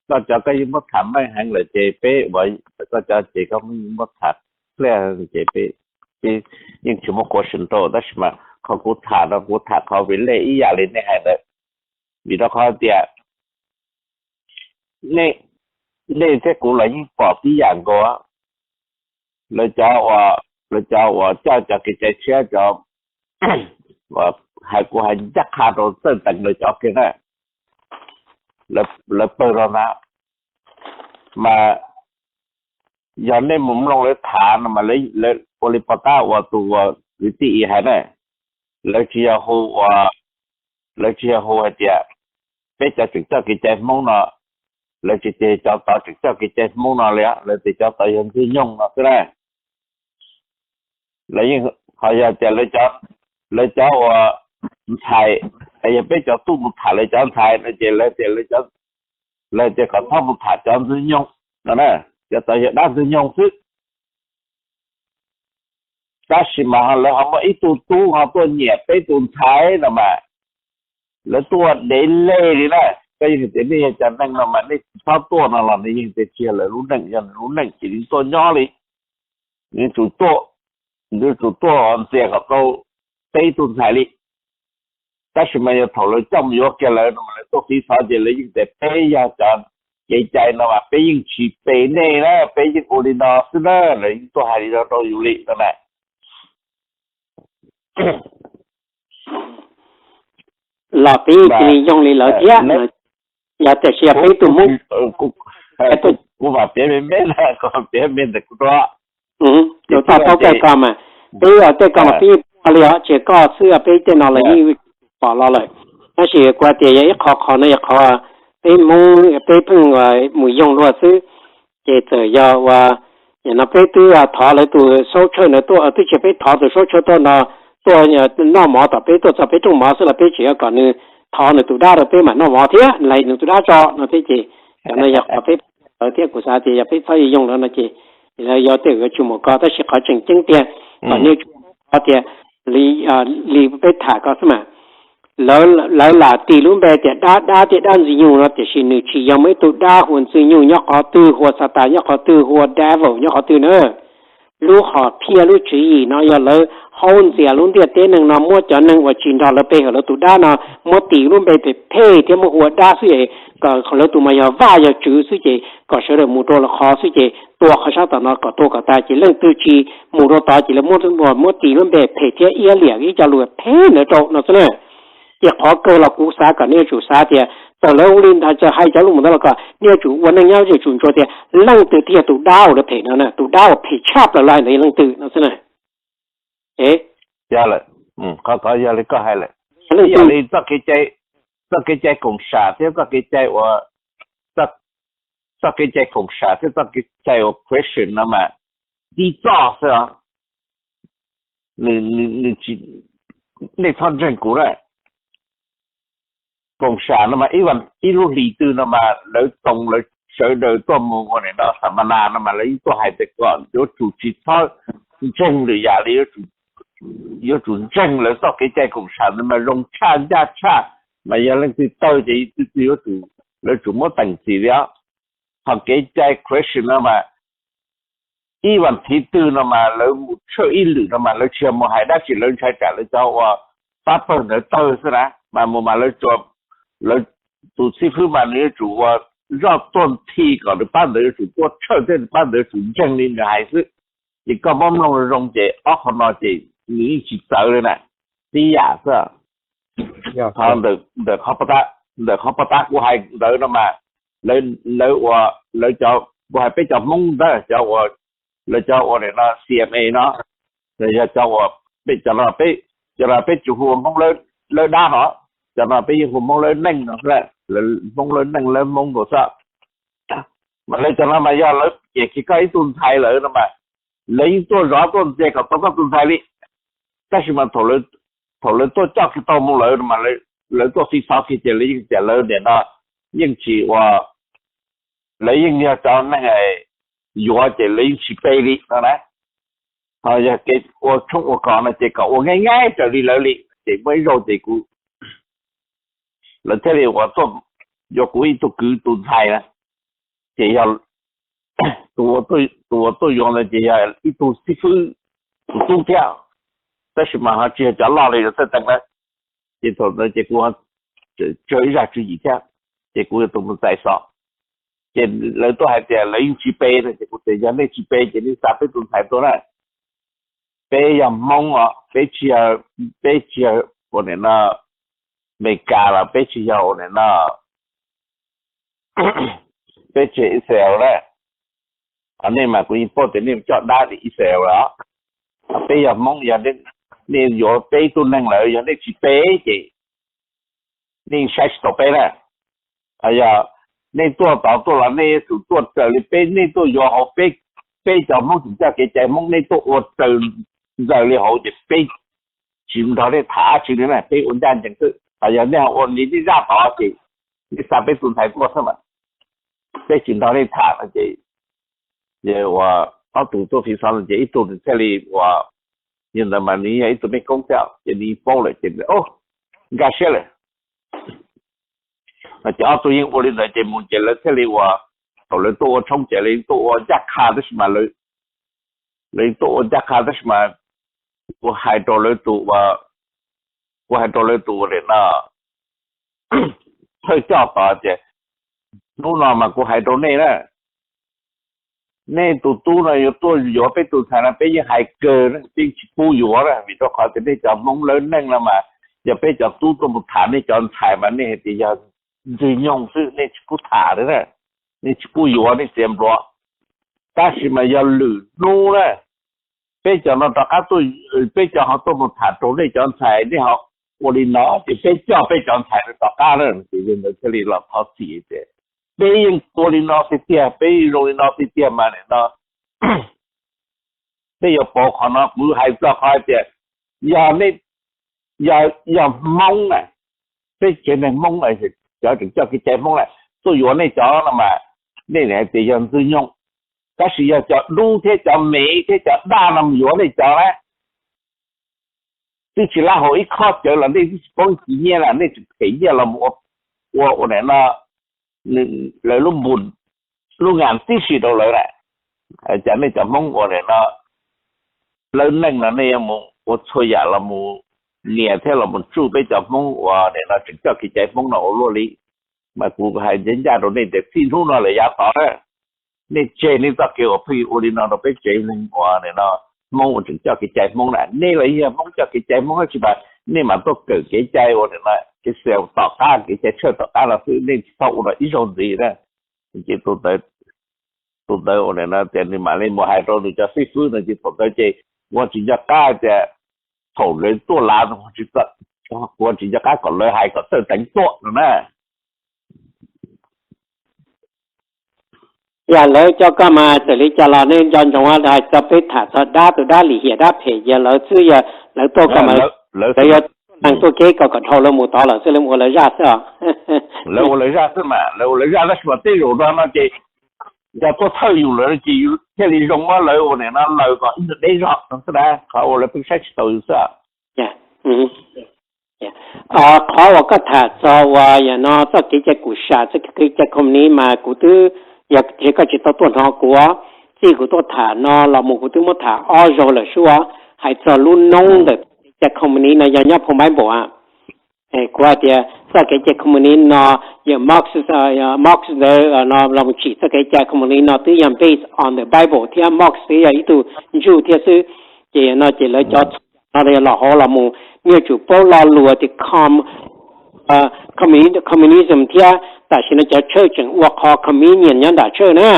koj cov koj yeej muab tham meej heev lawm ces peb, koj cov ces koj yeej muab tham clear ces peb, peb yeej tsis muaj question rau, tab sis mas qhov kuv tham no kuv tham qhov vim lej ib yam li nej hais ntawd. Vim rau qhov tias nej, nej thiab kuv los yeej pom tib yam nkaus. Lawv cov, lawv cov uas coj cov kev cai tshiab cov, hais kuv hais ncaj qha rau txawj teev lawv cov kiag na, lawv pawg rau ntawd. Mas yog nej mus mloog lawv tham no mas lawv ua li pov tab uas tus uas kwv tij hais na, lawv tsis yog hu ua, lawv tsis yog hu hais tias peb cov tseem coj kev cai Hmoob no, lawv tsis tias cov tod tseem coj kev cai Hmoob no li, lawv tias cov tod yog ntxwg nyoog no xwb na. Lawv yeej, qhov yog tias lawv cov uas ntxhais, yog peb cov tub mus tham lawv cov ntxhais no ces lawv tias, lawv tias kom txhob mus tham cov ntxwg nyoog no na, cov tod yog dab ntxwg nyoog xwb. Tab sis mas lawv ho muaj ib tug tub ho tuaj nyiam peb tus ntxhais no mas lawv tuaj dev lej li na. Koj yeej tias nej yog cov neeg no mas nej tsis txhob tuaj no los nws yeej tias tsis yog lawv lub neej, yog nws lub neej ces nws tuaj nyob li. Nws tsum tuaj, nws tsum tuaj ntxias kom tau peb tug ntxhais li. Tab sis mas yog thaum lawv coj mus yuav kiag lawv no mas lawv tuaj fiv xov ces lawv yeej tias peb yog cov kev cai no mas peb yeej tsis pe nej na, peb yeej ua li no xwb na, lawv yeej tuaj hais li no rau yus li no na. Los peb yeej cia li yoog li lawv thiab. Yog tiam sis yog peb tug Hmoob, kuv mam piav me me na, kuv mam piav me ntawm kuv rau. Kuv tau paub tej ko mas, peb tej ko mas peb yeej paub li os, tsis yog koj xwb, peb tej no los yeej pom los lawm. Tab sis kuv hais tias yog ib qho, qhov no yog qhov peb Hmoob peb pheej mus yoog luag xwb. Ces txawm yog ua, no peb twb thov lawv tus social ntawd tuaj, twb tsis yog peb thov tus social tuaj no, tuaj noj mov tom peb, tuaj txog peb rooj mov xwb los peb tseem yuav kom nws thov nws tus dab rau peb mam noj mov thiab, nws tus dab tso no thiab. Ces cov no yog qhov peb, lawv thiab kuv xav tias yog peb txhob yoog lawv no ces lawv yuav tej yuav tsis mus ko. Tab sis qhov tseem ceeb tiag kom nej tsum paub tias li peb tham ko xwb mas, lawv lam tis lub npe tias dab, dab thiab dab ntxwg nyoog no, tiam sis nws tsis yog muaj ib tug dab hu ua ntxwg nyoog nyob qhov twg, hu ua Xatas nyob qhov twg, hu ua devil nyob qhov twg na. Lub hom phiaj lub tswv yim no yog lawv haub ntxias lub ntiaj teb neeg no, muab cov neeg uas tsis nrog lawv pe hawm lawv tus dab no, muab tis lub npe phem phem thiab muab hu ua dab xwb es kom lawv tus mas yog vaj yog tswv xwb ces kom sawv daws mus rau lawv qhov xwb ces tua qhov sab tom no kom tuag kom tas ces leej twg tsis mus rau tod ces lawv muab, muab tis lub npe phem thiab iab liam ib co lus phem ntawd rau no xwb na. Ces qhov kawg los kuv xav kom nej yuav tsum xav tias txawm lawv ua li ntawd, txawm hais cov lus mus ntawd los kom nej yuav tsum ua neej nyob yuav tsum ntsuas tias leej twg thiaj yog tus dab uas lawv phem no na, tus dab uas phem tshaj plaws lawv hais ntawd yog leej twg no xwb na. Yog lawm, qhov tod yog li koj hais lawm. Ib yam li txoj kev cai koom sam thiab txoj kev cai ua, txoj kev cai koom sam thiab txoj kev cai ua Christian no mas tib txoj xwb os. Nej txhob ntseeg kuv na. Koom sam no mas ib lub hlis twg no mas lawv toom lawv sawv daws tuaj mus ua nim no xam mas nas no mas lawv yeej tuaj hais tias kom yuav tsum tsis txhob ntseeg lwm yam li, yuav tsum ntseeg lawv txoj kev cai koom sam ntawd mas zoo tshaj ncaj tshaj, mas yog leej twg tawg ces leej twg yuav tsum, lawv tsum muab teem txim li os. Ho kev cai Christian no mas ib vas thiv twg no mas lawv mus tshawj ib lwm no mas lawv tsis yog mus hais dab tsi, lawv ntshai tsam lawv cov uas pab pawg ntawd tawg xwb na, mas mus mas lawv, lawv tus xib fwb mas nws yuav tsum ua zoj tuaj nthi kom nws pab ntawd yuav tsum tuaj tshawj thiab nws pab ntawd yuav tsum ntseeg li nws hais xwb. Ces koj muab mloog zoo ces ob qho no ces nws yeej tsis txawv li na, tib yam xwb. Yog ntawm qhov pov ntawm qhov pov tab kuv hais ntawd no mas, lawv, lawv ua, lawv cov, kuv hais peb cov Hmoob ntawd, cov ua, lawv cov ua nim no C M A no, yog cov ua, peb cov no peb, cov no peb tsis hu ua Hmoob lawv dab no, cov no peb yeej hu Hmoob lawv neej no, Hmoob lawv neej lawv Hmoob nkaus xwb. Mas lawv cov no mas yog lawv ces khi koj ib tug ntxhais lawm no mas, lawv yeej tuaj zov tuaj ntxias kom tau koj tus ntxhais li. Tab sis mas thaum lawv tuaj coj kiag tau mus lawm no mas, lawv tuaj fi xov kiag ces lawv yeej tias lawv nim no yeej tsis ua, lawv yeej yog cov neeg yuav ces lawv yeej tsis pe li no na. Ho yog kev ua tshoob ua kos no ces kom ua nyaib nyaib raws li lawv li. Ces muaj ib zaug ces kuv, lawv thiaj li ua tuaj yuav kuv ib tug kwv tus ntxhais na, ces yog tus ua tuaj yuav ntawd ces yog ib tug xib fwb tus tub thiab, tab sis mas ho tsis yog cov loj li lawv txawj teev lawm. Ces thaum ntawd ces kuv tsawg ib zaj tswv yim thiab, ces kuv yuav tus mus txais xov. Ces lawv tuaj hais tias lawv yeej tsis pe no, ces kuv tias yog nej tsis pe ces nej xa peb tus ntxhais tuaj na. Peb yog Hmoob os, peb tsis yog, peb tsis yog ua nim no Amelikas los peb tsis yog ua nim no, peb tsis yog Israel na. Ho nej mas kuv yeej paub tias nej coj dab li Israel los. Peb yog Hmoob, yog nej yuav peb ib tug neeg lawm yog nej tsis pe ces nej saib tsis taus peb na. Yog nej tuaj tod tuaj los nej yuav tsum tuaj raws li peb, nej tuaj yuav hauv peb, peb cov Hmoob tseem coj kev cai Hmoob, nej tuaj ua raws nraws li hauv ces peb tsis nrog nej tham dab tsi li na, peb ua ncaj ncees xwb. Ho yog nej ua li nej zaj tod ces nej xa peb tus ntxhais tuaj xwb mas, peb tsis nrog nej tham no ces, ces ua ob tug tuaj fi xov no ces ib tug nws thiaj li ua, yog ntawd mas nws yog ib tug mej koob thiab ces nws paub lawm ces, nkag siab lawm. Ces ob tug yeej ua li ntawd ces mus ces lawv thiaj li ua, thaum lawv tuaj ua tshoob ces lawv yeej tuaj ua ncaj qha tab sis mas, lawv yeej tuaj ua ncaj qha tab sis mas, kuv hais rau lawv tus ua, kuv hais rau lawv tus ua nim no thawj coj tod tias, hnub no mas kuv hais rau nej na, nej tus tub no yuav tuaj yuav peb tus ntxhais no peb yeej hais kawg na, peb yeej tsis pub yuav na, vim rau qhov tias nej cov Hmoob lawv neej no mas, yog peb cov tub tuaj mus tham nej cov ntxhais mas nej hais tias yog ntxwg nyoog xwb, nej tsis pub tham li na, nej tsis pub yuav, nej txiav npluav. Tab sis mas yog lwm hnub na, peb cov no rov qab tuaj, peb cov ho tuaj mus tham rau nej cov ntxhais, nej ho ua li no ces peb coj peb cov ntxhais rov qab na. Ces yog ntawd thiaj li los thov txim tias peb yeej ua li no tiag tiag, peb yeej zoo li no tiag tiag mas nim no peb yuav pauv qhov no. Kuv hais txog qhov hais tias yog nej, yog, yog Hmoob na, peb tsev neeg Hmoob, cov tseem coj kev cai Hmoob na, tuaj yuav nej cov no mas, nej hais tias yog ntxwg nyoog. Tab sis yog cov dub thiab cov mev thiab cov daj no mus yuav nej cov na, twb tsis lab hau ib khob cawv los nej twb tsis poob tsis nyiaj na, nej tseem them nyiaj los ua, ua ua nim no lawv lub npus, lub nas tib si rau lawv na. Cas nej cov Hmoob ua nim no lawv neej no nej yuav mus ua txhua yam los mus nias thiab los mus tsuj peb cov Hmoob uas nim no tseem coj kev cai Hmoob no ua luaj li. Mas kuv hais ncaj ncaj rau nej tias txij hnub no lawm yav tod na, nej tseg nej txoj kev uas pheej ua li no rau peb tsev neeg uas nim no Hmoob uas tseem coj kev cai Hmoob na. Nej los yog Hmoob coj kev cai Hmoob tab sis mas nej mam tuaj kawm kev cai uas nim no kev xaus tom qab, kev cai tshawj tom qab no xwb, nej tsis txhob ua rau ib zaug ntxiv na. Ces tus ntawd uas nim no tias nws mam li mus hais rau nws cov xib fwb no ces thaum ntawd ces kuv tsis nco qab tias thaum lawv tuaj lav, kuv tsis nco qab kom lawv hais kom txawj teev tuaj no na. Yog lawv coj koj mas txawm li cas los nej nco ntsoov hais txog peb tham txog dab, tus dab lim hiam dab phem yog lawv xwb, yog lawv tuaj koj mas lawv yog neeg tuaj keb koj kom dhau lawv mus tod lawm xwb, lawv ua lawv zaj xwb os. Lawv ua lawv zaj xwb mas, lawv ua lawv zaj tab sis mas tej zaum no ces yog tuaj thawj yus lawm ces yus thiaj li zoo muab lawv ua nim no laws kom ib tug deb zog no xwb na, qhov uas lawv pheej saib tsis taus yus xwb. Qhov uas koj tham txog uas yam no txoj kev cai kum sam, txoj kev cai communist mas kuv twb, yog tias koj tsis tau tuaj hnov kuv, txij kuv tuaj tham no los mus kuv twb muab tham ob zaug lawm sub, hais txog lub noob ntawm kev cai communist no yog nyob phau Bible a. Kuv hais tias txoj kev cai communist no yog Marx, Marx ntawd no los mus tsim txoj kev cai communist no twb yog based on the Bible thiab Marx twb yog ib tug Jew thiab xwb. Ces no ces lawv cov no los hauv los mus Yuav tsum paub lo lus tias com, communism thiab tam sim no cov church tseem ua qhov convenience nyob nram church na.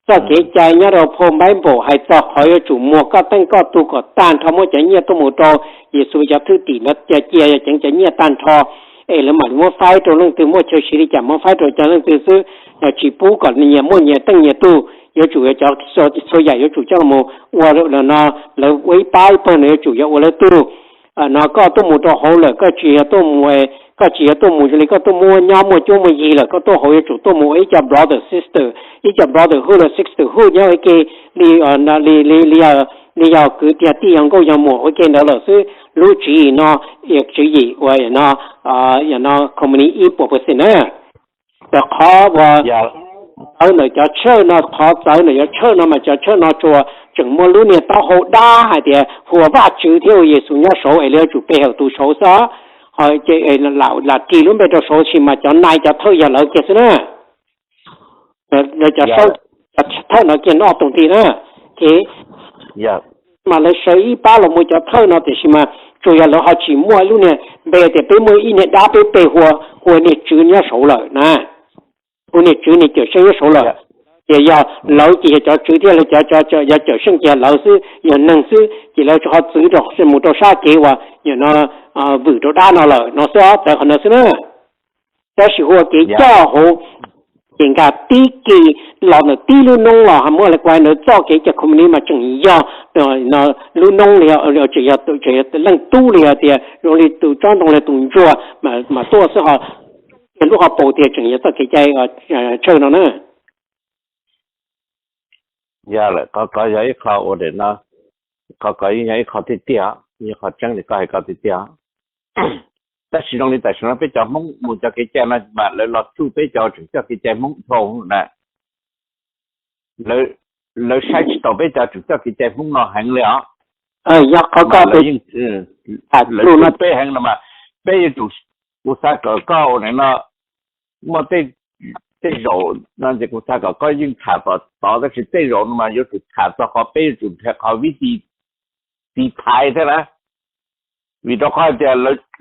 Txoj kev cai nyob rau phau Bible hais txog qhov yuav tsum muag koj teej koj tug kom tag nrho, muab cov nyiaj tuaj mus rau Yexus cov thwj tim no cia cia yog ceev cov nyiaj tag nrho, es lawv mam li muab faib rau leej twg, muaj chaw siv li cas muab faib rau cov leej twg xwb. Yog tsis pub kom nyias muaj nyias teej nyias tug, yuav tsum yog cov txhua yam yuav tsum coj los ua no, lawv ua ib pab ib pawg no yuav tsum yog ua lawv tug. No koj tuaj mus rau hauv lawm koj tsis yog tuaj mus, koj tsis yog tuaj mus zoo li koj tuaj muaj nyob muaj cuab muaj yig lawm, koj tuaj hauv yuav tsum tuaj mus ua ib co brother sister, ib co brotherhood los sisterhood nyob ua ke li, li yog kwv tiag tij yog nkauj yog muam ua ke ntawd lawm xwb. Lub tswv yim no, tswv yim uas no, no company ib puas percent na. Cov qhov uas txawv ntawm cov church no, qhov txawv ntawm cov church no mas cov church no tsuas tseem muaj lub niag taub hau dab hais tias hu ua Vajtswv thiab ua Yexus nyob saud es lawv yuav tsum pe hawm tus saud xwb. Lam ris lub npe rau saud sis mas cov nai cov thawj yog lawv kiag xwb na. Lawv cov saub, cov thawj no kiag noj tus nti na. Ces mas lawv sawv ib pab los mus cov thawj no tiam sis mas tsuas yog lawv ho tsis muaj ib lub niag npe tias peb muaj ib niag dab peb pe hu ua niag tswv nyob saud lawm na, hu niag tswv niag cawm seej nyob saud lawm. Ces yog lawv ces yog cov tswv thiab lawv cov, yog cawm seej ces yog lawv xwb, yog neeg xwb ces lawv ho txwv mus rau sab kev uas no vwm rau dab no lawm no xwb, txawv qhov no xwb na. Tab sis hu ua kev coj hauv ces nkag tib ke los ntawm tib lub noob los muab li kuv hais ntawd txoj kev cai communist mas tseem yog lub noob li, tseem yog leej tub li hais tias zoo li tus tsob ntoo li tus ntsuag mas tuaj xwb ho lub hauv paus tiag tseem yog txoj kev cai church no na. Yog lawm, qhov ko yog ib qho ua daim no, qhov ko yeej yog ib qho tiag tiag, yog qhov tseeb li koj hais ko tiag tiag. Tab sis zoo li tam sim no peb cov Hmoob mus cov kev cai no mas lawv los tsuj peb cov tseem coj kev cai Hmoob dhau na. Lawv saib tsis taus peb cov tseem coj kev cai Hmoob no heev li os. Yog qhov ko lawv yeej, lawv tsuj peb heev no mas peb yuav tsum, kuv xav kom koj ua li no, muaj tej, tej zaum no ces kuv xav kom koj yeej tham tod tod tab sis tej zaum no mas yuav tsum tham txog qhov peb yuav tsum nrhiav qhov vib ti tiv thaiv thiab na. Vim rau qhov hais tias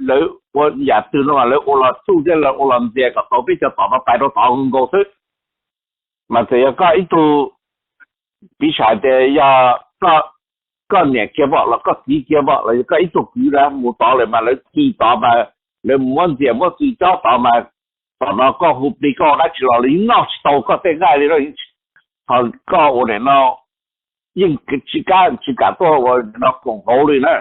lawv ua yam twg no mas lawv ua los tsuj thiab lawv ua los ntxias kom tau peb cov tom no tais rau tod nkaus xwb. Mas txawm yog koj ib tug, piv xam hais tias yog koj niam kiag pom los koj txiv kiag pom los yog koj ib tug kwv na mus tod lawm mas lawv ci tod mas lawv muab ntxias muab txwv cob tod mas tom no koj hu plig koj ua dab tsi los lawv yeej noj tsis tau koj tej nqaij li. Ho koj ua nim no yeej tsis kam, tsis kam tuaj ua no koom hauv li na,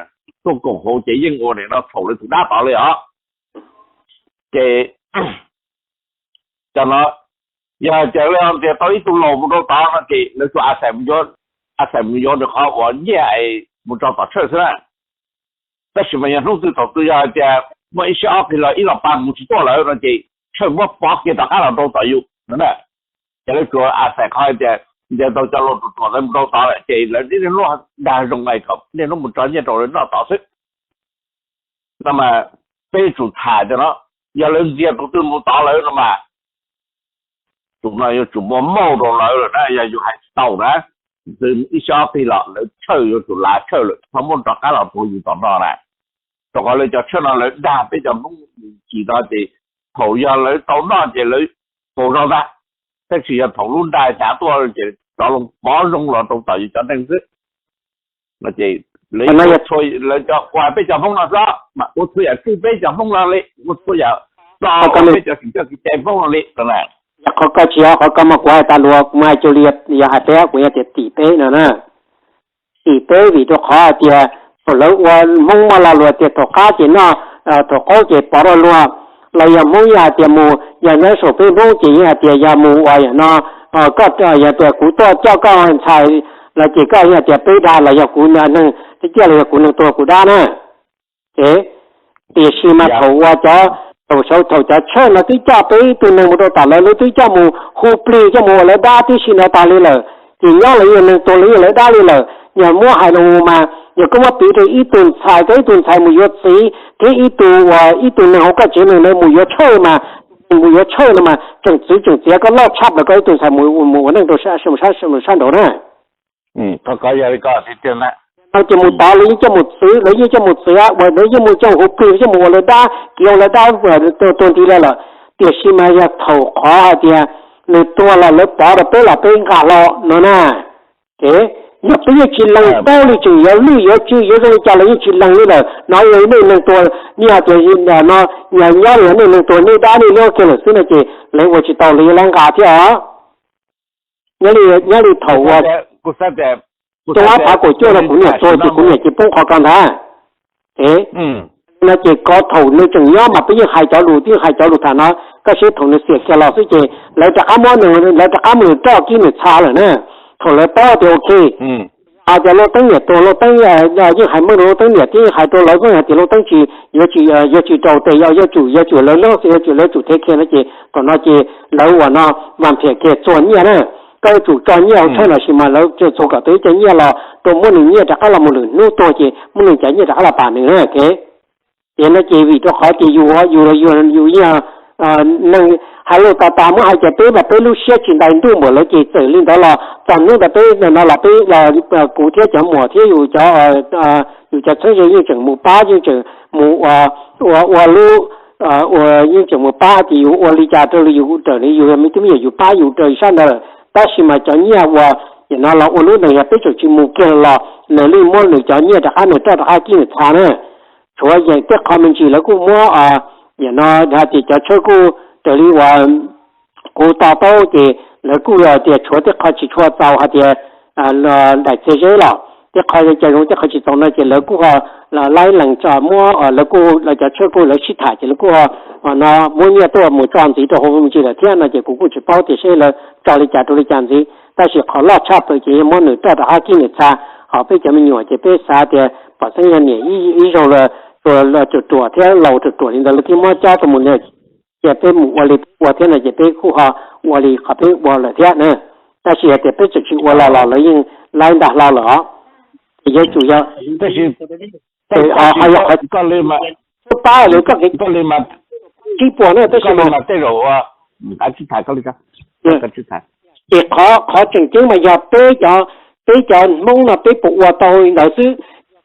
tuaj koom hauv ces yeej ua nim no txhaum lawv tus dab tod li os. Ces cov no yog hais tias lawv ntxias tau ib tug laus mus rau tod no ces lawv tsuas a xais mus yuav, a xais mus yuav nws qhov uas nyiaj es mus tso tom tshawj xwb na. Tab sis mas yog hnub twg thaum twg yog hais tias muaj ib siab ob plig los ib los pa mus tsis tuaj lawm no ces tshawj muab pov kiag rov qab los rau tom yus no na. Ces lawv tsuas a xais qhov hais tias ntxias tau cov laus ruam ruam ntawd mus rau tod lawm ces lawv niaj hnub dag zoo es kom niaj hnub mus tso nyiaj rau lawv noj tod xwb. No mas peb yuav tsum tham cov no, yog lawv ntxias tus twg mus tod lawm no mas tus no yuav tsum muaj mauj rau lawv lawm na, yog yus hais tsis tau na. Tus twg ib siab ob plig los lawv tshawj yuav tsum lav tshawj lawm txhob muab rov qab los rau yus tom no na. Rau qhov lawv cov tshawj no lawv dag peb cov Hmoob chim no ces thaum yog lawv tau noj ces lawv tau zoo ntag, tab sis yog thaum lub nra hnyav tuaj ces rov los pov zoo los rau tom yus cov neeg xwb. No ces lawv, lawv cov ua peb cov Hmoob no xwb mas ua txhua yam tsuj peb cov Hmoob no li, ua txhua yam do peb cov tseem coj kev cai Hmoob no li. Qhov ko tsis yog qhov ko mas kuv hais tas luag, kuv mas hais cuag li yog hais peb, kuv yog tias tim peb no na. Tim peb vim rau qhov hais tias thaum lawv ua Hmoob muaj lo lus tias thaum qab ces noj, thaum qaub ces pov rau luag, los yog Hmoob yog hais tias mus yog nyob saum peb Hmoob ces yeej hais tias yog mus ua yam no, koj yog tias kuv tuaj coj koj ntxhais los ces koj yeej hais tias peb dag los yog kuv neeg, tiag tiag los yog kuv neeg tuag kuv dab na. Ces tiam sis mas thaum ua cov, thaum sau thaum cov tshawj no twb coj peb ib tug neeg mus rau tom lawv, lawv twb coj mus hu plig coj mus ua lawv dab tib si no tag li lawm, ces nyob lawv yog neeg tuag lawv yog lawv dab li lawm. Yog muab hais los mas yog koj muab piv rau ib tug ntxhais, koj ib tug ntxhais mus yuav txiv thiab ib tug uas ib tug neeg hauv koj tsev neeg ntawd mus yuav tshawj mas, mus yuav tshawj no mas tseem txwv tseem txiav koj loj tshaj plaws koj ib tug ntxhais mus ua neej rau sab nraud na. Qhov ko yog li ko tiag tiag na. no ces mus tod lawv yeej coj mus txwv, lawv yeej coj mus txwv uas lawv yeej mus coj huv plig, yeej mus ua lawv dab, kiv ua lawv dab tuag nti lawm. Tiam sis mas yog thaum qhov hais tias nws tuag los lawv pov rau peb los peb nqa hlo no na. Yog peb yeej tsis lees paub li, tseem yuav lwj yuav tswj yuav zoo li cas los yeej tsis lees li lawm no. Yog nej neeg tuag, nej hais tias no, nyob li nej neeg tuag nej dab nej nyob kiag lawm xwb no ces lawv ua tsis tau, lawv yuav lawv nqa thiab os. Nyob li thaum uas xyoo ob phav kaum cuaj no kuv niam tuag ces kuv niam ces poob qhov ko ntag. E, no ces kov thaum nws tseem nyob mas peb yeej hais cov lus, twb hais cov lus tham no, koj saib thaum nws xiam kiag los xwb ces lawv rov qab muab nws, lawv rov qab mus roj kib nws txha lawm na. Thaum lawv paub tias ok, hais tias Lauj Teeb niam tuag, Lauj Teeb yeej hais meej rau Lauj Teeb niam thiab yeej hais rau lawv hais tias Lauj Teeb tsis, yuav tsis, yuav tsis raus tes, yuav tsum, yuav tsum lawv loj, yuav tsum lawv tsum thev kiag no ces thaum no ces lawv ua no vas phiam kiag txuag nyiaj na. Koj yuav tsum tso nyiaj hauv tshawj los sis mas lawv txuag kom tau ib co nyiaj los rau muab nws nyiaj rov qab los mus lwm hnub tuag ces muab nws cov nyiaj rov qab los pam nws na. Ces no ces vim rau qhov tias yus, yus, yus, yus yeej neeg hais lus tas tas muab hais tias peb mas peb lub siab tsis ntais ntuj npaum lawv ces txawm li ntawd los txog hnub ntawd peb no los peb, kuv thiab cov muam thiab yus cov, yus cov txheeb ze yeej tseem mus pab, yeej tseem mus ua, ua, ua lub, ua, yeej tseem mus pab hais tias yus ua li cas rau li yus raws li yus me tub me nyuam yus pab yus raws sab ntawd lawm. Tab sis mas cov nyiaj uas nim no los ua lub neej yog peb tseem tsis mus kiag los nws yeej muab nws cov nyiaj rov qab, nws roj rov qab kib nws txha na. Tshuav yeej tej qho me ntsis lawv kuj muab, nim no hais tias cov tshawj kuj raws li uas kuv to taub ces lawv kuj tias tshuav tej qho tsis tshua txaus hais tias daim txiag zeb los tej qho cov zoo, tej qho tsis txaus no ces lawv kuj ho laib lees tso muab, lawv kuj, lawv cov tshawj kuj lawv sib tham ces lawv kuj ho no muab nyiaj tuaj mus tso ntxiv rau hauv me ntsis lawm thiab no ces kuv kuj tsis paub tias seb lawv tso li cas rau li cas ntxiv. Tab sis qhov loj tshaj plaws ces yog muab nws roj rov qab kib nws txha. Ho peb cov me nyuam ces peb xav tias pom xeeb yog niam ib zaug los ruam ruam thiab laus ruam ruam li ntawd lawv thiaj muab cob rau mus ntag. Ces peb mus ua li peb ua thiab no ces peb kuj ho ua li qhov peb ua lawm thiab na. Tab sis hais tias peb tseem tsis ua los los lawv yeej laib ntag hlo lawm os. Ces yuav tsum yog, ho yog qhov pab lawv koj kev tsib puas na tab sis mas, ces qhov, qhov tseem ceeb mas yog peb cov, peb cov Hmoob no peb puas ua tau li ntawd xwb.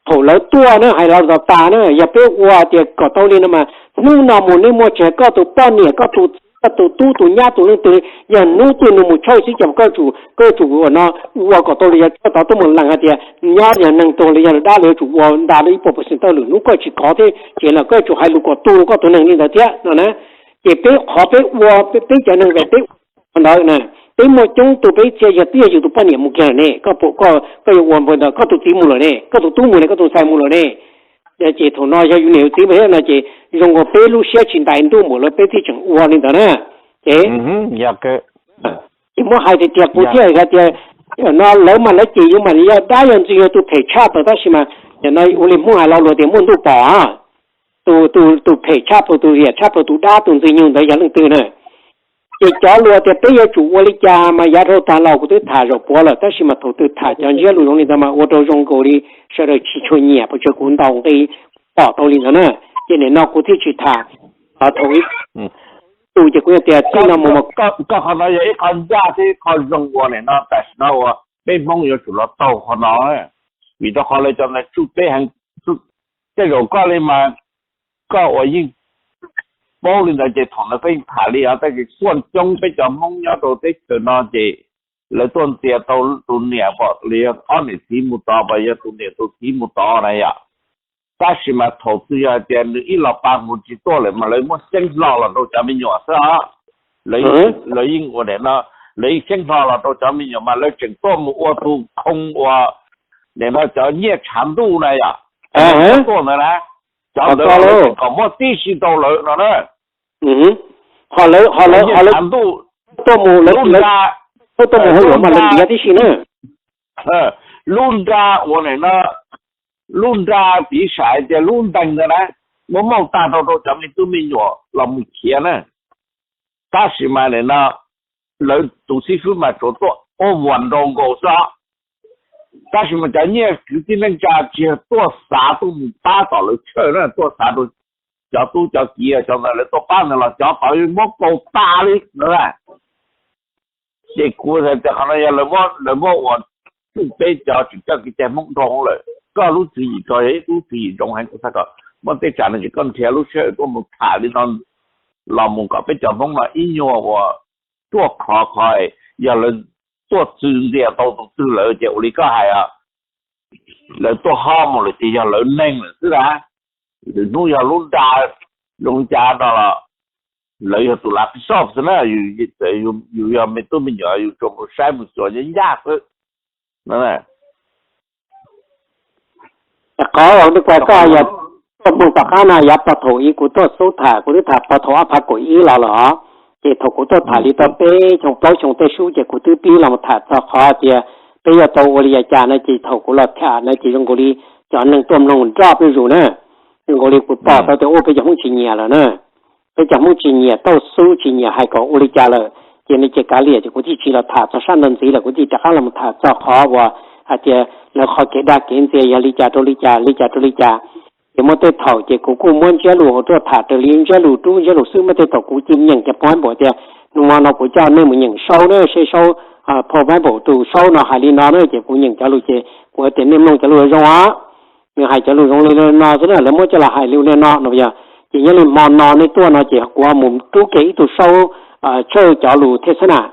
Thaum lawv tuaj na hais los txog tas na yog peb ua tias kom tau li no mas hnub no mus nej muaj tsev koj tus poj niam, koj tus txiv, koj tus tub tus nyab tus leej twg yog hnub twg nws mus tshawj xwb ces koj tsum, koj yuav tsum ua no, ua kom tau li yog tshawj tod tuaj mus lees hais tias nyob yog neeg tuag li yog dab li yuav tsum ua nta li ib puas percent lwm hnub koj tsis kov thiab ces los koj yuav tsum hais lus kom tu rau koj tus neeg li ntawd thiab no na. Ces peb qhov peb ua, peb cov neeg peb ua ntawd na, peb muaj coob tus peb txhia yog twb yog yus tus poj niam mus kiag lawm ne, koj, koj yuav ua npaum ntawd, koj tus txiv mus lawm ne, koj tus tub mus ne, koj tus ntxhais mus lawm ne. Ces thaum no yog yus niam yus txiv mus thiab no ces zoo nkaus peb lub siab tsis ntais ntuj npaum lawv peb thiaj tseem ua li ntawd na. Ces ces muab hais tiag tiag kuv thiaj hais tias no lawv mas lawv cem yus mas yog dab yog ntxwg yog tus phem tshaj plaws tab sis mas no ua li Hmoob hais lo lus tias muaj ntuj pom, tus, tus phem tshaj plaws, tus riam tshaj plaws, tus dab tus ntxwg nyoog ntawd yog leej twg na. Ces cov lus tias peb yuav tsum ua li cas mas yav dhau tas los kuv twb tham zaum puav lawm tab sis mas thaum twg tham cov ntsiab lus zoo li ntawd mas ua rau zoo nkaus li sawv daws tsis tshua nyiam, puas tsuas kuv ntaus nqi pom tau li ntawd na. Ces nim no kuv thiaj tsis tham thaum ib tus ces kuv yog tias txij no mus mas koj qhov no yog ib qho ncaj thiab ib qho zoo uas nim no tam sim no uas peb Hmoob yuav tsum los taug qhov no, vim rau qhov lawv cov ntawd tsuj peb heev. Tej zaum koj li mas koj uas yeej paub li ntawd ces thaum ntawd peb yeej tham li os, tab sis tshuav coob peb cov Hmoob nyob rau teb chaws no ces lawv tuaj ntxias tau tus niam pom li yog ob niam txiv mus tod, pom yog tus niam tus txiv mus tod na yom. Tab sis mas thaum twg yog hais tias nws ib los pa mus tsis tuaj lawm mas lawv muab xyeeb hlo los rau cov me nyuam xwb os. Lawv yeej ua nim no, lawv yeej xyeeb hlo los rau cov me nyuam mas lawv tseem tuaj mus ua tus khoo uas nim no cov nyiaj tshav ntuj na yom, tuaj ntawd na, cov ntawd lawv tseem kom muab tib si rau lawv no na. Ho lawv, ho lawv, ho lawv tuaj mus, lawv tuaj mus hauj lwm mas lawv ntiav tib si na. Lub nra uas nim no, lub nra piv xam tias lub ntees ntawd na, muab mauj tag rau rau cov me tub me nyuam los mus khiav na. Tab sis mas nim no lawv tus xib fwb mas tsuas tuaj ua vuas nrau nkaus xwb. Tab sis mas cov nyiaj kwv tij neej tsa tsis yog tuaj xav tuaj mus pab tom lawv church na, tuaj xav rau cov tub cov kiv cov ntawd lawv tuaj pab ntawd los cov tod muab kaus tas li no. Ces kuv hais tias qhov no yog lawv muab ua tsuj peb cov tseem coj kev cai Hmoob nrog lawm. koj lub tswv yim ko yog ib lub tswv yim zoo heev, kuv xav kom muaj tej tsam no ces koj nrhiav lub sij hawm tuaj mus tham li no los mus kom peb cov Hmoob no ib nyuag uas tuaj qhov qhov, yog lawv tuaj txwv ntxias tau tus twg lawm ces ua li koj hais, lawv tuaj ho mus lawm ces yog lawv neeg lawm xwb a. Lwm hnub yog lub nra zoo li cas no los lawv yog tus lav pis soj xwb na, yus yog me tub me nyuam yus tsuas mus saib mus xyuas ncaj ncaj xwb. Qhov ua koj yog tuaj mus tom qab no yav pog thaum ub kuv tuaj xub tham, kuv twb tham pog thaum ob phav kaum ib los lawm os. Ces thaum kuv tuaj tham li tau peb xyoo plaub xyoo tej xub ces kuv twb pib los tham txog qhov tias peb yuav tau ua li cas no ces thaum kuv los tham no ces zoo nkaus li cov neeg tuaj mloog nroj peb zus na, zoo nkaus li kuv pom tau tias ua peb cov Hmoob tsis nyiam lawm na. Peb cov Hmoob tsis nyiam tauj xub tsis nyiam hais kom ua li cas lawm, ces nws ces kav liam ces kuv thiaj tsis los tham txog sab ntawd ntxiv lawm, kuv thiaj rov qab los tham txog qhov uas hais tias lawv qhov kev dag kev ntxias yog li cas rau li cas li cas rau li cas. Ces muaj tej thaum ces kuv kuj muab ntsiab lus hauv tuaj tham raws li ntsiab lus rub ntsiab lus xwb, muaj tej thaum kuv cia nyeem cov phau Bible tias nag hmo no kuv coj nej mus nyeem Saub na, seb Saub, phau Bible tus Saub no hais li no na, ces kuv nyeem cov lus ces kuv tias nej mloog cov lus zoo os, nws hais cov lus zoo li no xwb na, lawv muab coj los hais li no no yog. Ces nyob li hmo no nej tuaj no ces kuv ho mus rub kiag ib tug Saub tshawj cov lus thej xab nam,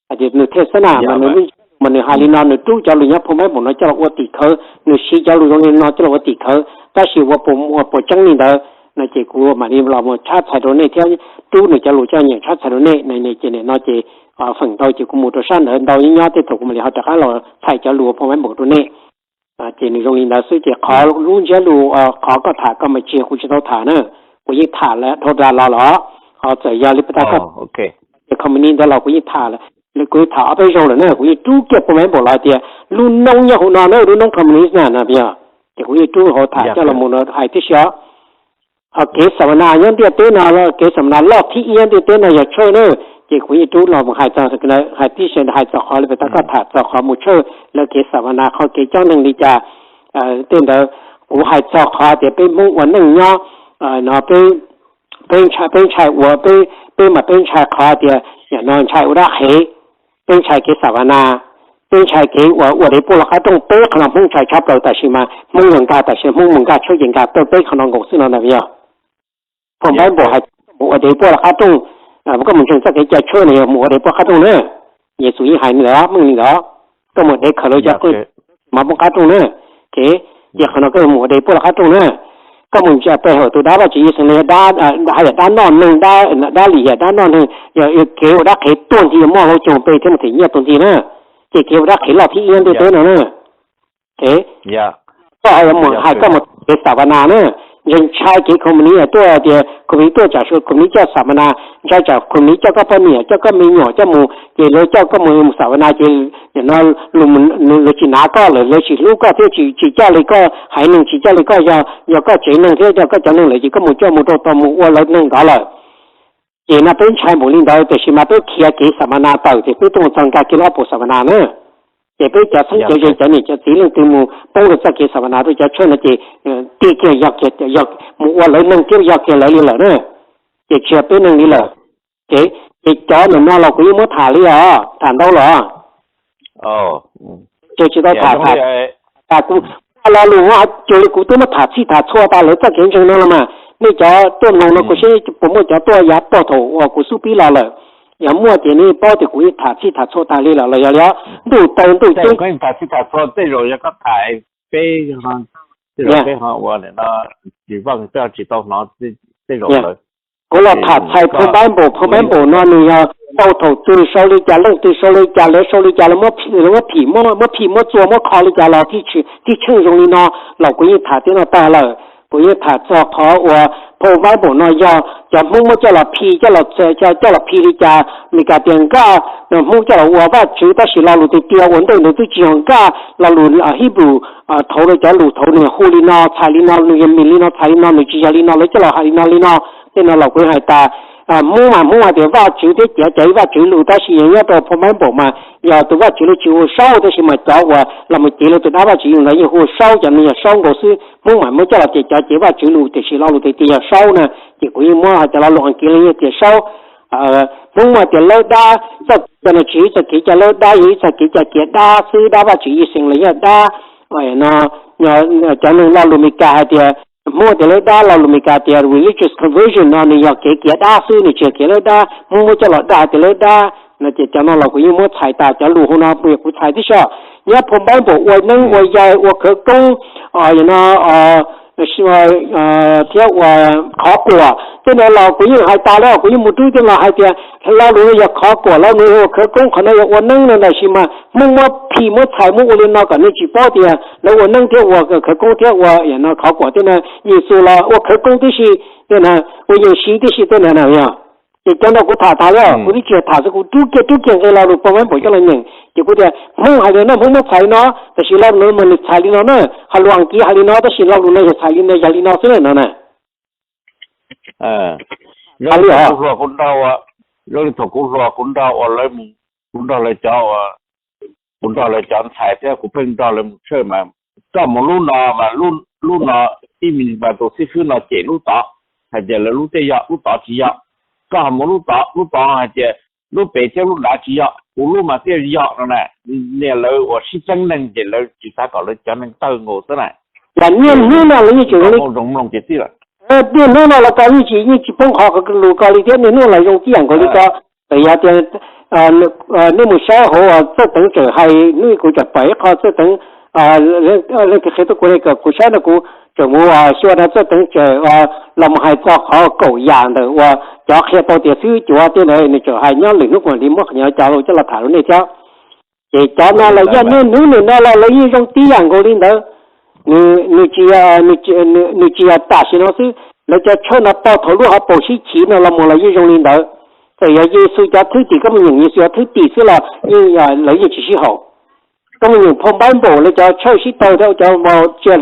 hais tias nws thej xab nam mas nws lub ntsiab lus mas nws hais li no, nws rub cov lus nyob phau Bible no coj los ua tim khawv, nws siv cov lus zoo li no coj los ua tim khawv, tab sis ua puas tseeb li ntawd no ces kuv mam li los mus tshab txhais rau nej thiab rub nws cov lus coj nyeem tshab txhais rau nej no ces nim no ces feem ntau ces kuv mus rau sab ntawd ntau nyob nyob tej thaum kuv mam li ho rov qab los txhais cov lus phau Bible rau nej. Ces nws zoo li ntawd xwb ces qhov lub ntsiab lus qhov koj tham koj mas tsis yog kuv tsis tau tham na, kuv yeej tham lawm dhau dag los lawm, ho txawm yog li pas tas koj company ntawd los kuv yeej tham lawm, kuv yeej tham ob peb zaug lawm na, kuv yeej rub kiag phau Bible los hais tias lub noob nyob hauv no na, lub noob company na no yog, ces kuv yeej rub hauv tham coj los mus hais tib si os. Ho kev xam nas nyob ntiaj teb no, kev xam nas loj thib ib ntiaj teb no yog church na, ces kuv yeej rub los mus hais txog, hais tib si hais txog qhov li pas tas koj tham txog qhov mus church lawv kev xam nas qhov kev coob leej li cas. Tej ntawd kuv hais txog qhov tias peb Hmoob ua neej nyob no, peb ntshai, peb ntshai ua, peb mas peb ntshai qhov tias nim no ntshai ua dab qhev, peb ntshai kev xam nas, peb ntshai kev ua, ua dev puag lub qab rooj, peb qhov no Hmoob ntshai tshaj plaws, tab sis mas Hmoob yog nkag, tab sis Hmoob mus nkag church ces nkag tau peb qhov no nkaus xwb no ntag yog. Phau Bible hais mus ua dev puag lub qab rooj, koj mus ntseeg txoj kev cai church no yog mus ua dev puag qab rooj na. Yexus yeej hais li ntawd, meej li ntawd, koj mus dev khaws lawv cov qwj mas puag qab rooj na. Ces qhov no koj mus ua dev puag lub qab rooj na. Koj mus ntsia pe hawm tus dab Vajtswv Yexus no yog dab, hais tias dab noj neeg, dab lim hiam dab noj neeg, yog kev ua dab qhev tuag nthi, muaj hauv caug pe thiab mus them nyiaj tuag nthi na. Ces kev ua dab qhev loj thib ib ntiaj teb no na. Koj yuav mus hais koj mus kev xam nas na, ntshai kev company tuaj tias company tuaj tsam company coj xam nas, ntshai tsam company coj koj poj niam coj koj me nyuam coj mus ces lawv coj koj mus xam nas ces nim no lawv tsis hnav koj lawm, lawv tsis hlub koj thiab tsis coj li koj haiv neeg, tsis coj li koj, yog koj tsev neeg thiab yog koj cov neeg lawm ces koj mus coj mus rau tau mus ua lawv neeg ntawd lawm. Ces no peb ntshai npaum li ntawd, tiam sis mas peb khiav kev xam nas tawm ces peb tuaj mus txog nkag kiag lub ob puas xam nas na. Ces peb cov txheeb cov ze cov niam cov txiv leej twg mus poob rau txoj kev xam nas rau cov church no ces tiag kiag yog kiag, yog mus ua lawv neeg thiab yog kiag lawv li lawm na. Ces tsis yog peb neeg li lawm. Ces, ces cov nim no los kuv yeej muab tham li os, tham ntau los. Ces tsis tau tham, tham, tham kuv, lo lus cuag li kuv twb muab tham txhij tham txhua tas lawv txoj kev ntseeg no los mas nej cov tuaj mloog no kuv seb puas muaj cov tuaj yav puag thaum uas kuv xub pib los lawm. Yog muaj ces nej paub tias kuv yeej tham txhij tham txhua tas li lawm los yog li os. Ntuj taw ntuj coob, tham txhij tham txhua tej zaum yog koj tham peb, tej zaum peb ho ua no tsis vaj peb ho tsis tau hnov tej zaum lawm. Kuv los tham txhais phau Bible, phau Bible no nws yog tau thaum twg sau li cas, leej twg sau li cas, lawv sau li cas, lawv muab phim, muab phim muab txua muab kho li cas los thiaj tsheej zoo li no los kuv yeej tham tiab no tag lawm. Kuv yeej tham txog qhov uas phau Bible no yog cov Hmoob muab coj los phim, coj los, coj los phim li cas, Meskas tias nkaj, Hmoob coj los ua vaj tswv, tab sis lo lus tiag tiag ua ntej ntawd twb tsis yog nkaj, lo lus Hebrew thaud, cov lus thaud nws hu li no txhais li no, nws yog mis li no txhais li no, nws tsis yog li no lawv coj los hais li no li no. Tej no los kuv hais tas, Hmoob mas Hmoob hais tias vaj tswv thiab cav, cav ib vaj tswv lus, tab sis yog nyob rau phau Bible mas yog tus vaj tswv lawv tsis hu Saub, tab sis mas cov uas los mus cev lawv tus dab vaj tswv yug ntawd yeej hu Saub, cov no yog Saub nkaus xwb. Hmoob mas muab coj los tias cov cev vaj tswv lus, tiam sis lo lus tiag tiag yog Saub na. Ces kuv yeej muab hais cov lo lus Askiv los yeej tias Saub. Hmoob mas tias lawb dab, txoj kev cai no tsis yog ib txoj kev cai lawb dab, yog ib txoj kev cai cia dab xwb, dab vaj tswv Yixees los yog dab no cov neeg lo lus Meskas hais tias, Hmoob tias lawv dab, lo lus Meskas tias religious conversion no nws yog kev kiav dab xwb, nws tsis yog kev lawv dab, Hmoob muab coj los dag tias lawv dab no ces cov no los kuv yeej muab txhais tas cov lus hauv no, kuv txhais tib si. Nyob phau npaib npaum ua neeb ua yaig ua khawv koob, no thiab ua qhov quas tej no los kuv yeej hais tas li, kuv yeej mus rub tej no hais tias lo lus no yog qhov quas, lo lus no yog ua khawv koob, qhov no yog ua neeb no, tab sis mas Hmoob muab phim muab txhais muab ua li no kom nej tsis paub tias lawv ua neeb thiab ua khawv koob thiab ua no qhov quas tej no, Yexus los ua khawv koob tib si, tej no ua yeeb siv tib si tej no na yog. Ces cov no kuv tham tas li, kuv twb tsis tham xwb, kuv rub kiag rub kiag nqe lo lus phau npaib npaum coj los nyeem, ces kuv tias Hmoob hais li no, Hmoob muab txhais li no, tab sis lo lus no mas nws txhais li no na, ho lus Askiv hais li no, tab sis lo lus no yog txhais li no, yog li no xwb na no na. Zoo li thaum kuv hluas kuv nrog, zoo li thaum kuv hluas kuv nrog ua lawv mus, kuv nrog lawv cov, kuv nrog lawv cov ntxhais thiab kuv pheej nrog lawv mus tshawj mas, koj mus lub no mas lub no ib me ntsis mas tus xib fwb no cem lub tod hais tias lawv lub tej yog, lub tod tsis yog. Koj ho mus lub tod, lub tod hais tias lub pem thiab lub nrad tsis yog, kuv lub mas thiaj yog no na. Niag lawv uas sib txeeb neeg ces lawv tsis xav kom lawv cov neeg tawg nkaus xwb na. Yog niaj hnub no lawv yeej tseem zoo li, niaj hnub no los ko yeej tsis, yeej tsis poob qhov lus ko li thiab, niaj hnub los zoo tib yam nkaus li ko. Txawm yog tias nej mus saib hauv Txawj Teev tseem hais, hnub kuv tseem pom ib qho Txawj Teev, leej twg qhia tuaj kuv li kom kuv saib no kuv tseem mus xyuas no Txawj Teev tseem los mus hais txog qhov kaum yam ntawm uas cov qhia tau tias xwb cuav tej ntawd nws tseem hais nyob lwm hnub kuv mam li muab qhov cov coj los tham rau nej thiab. Ces cov no los yog niaj hnub nim no los lawv yeej zoo tib yam nkaus li ntawd. Nws, nws tsis yog tam sim no xwb, lawv cov tshawj no tau thaum lub hauv paus sib chiv no los mus los yeej zoo li ntawd. Txawm yog Yexus cov thwj tim, koj mus nyeem Yexus cov thwj tim xwb los yeej, lawv yeej tsis sib haum. Koj mus nyeem phau npaib npaum lawv cov tshawj sib tawg thiab cov,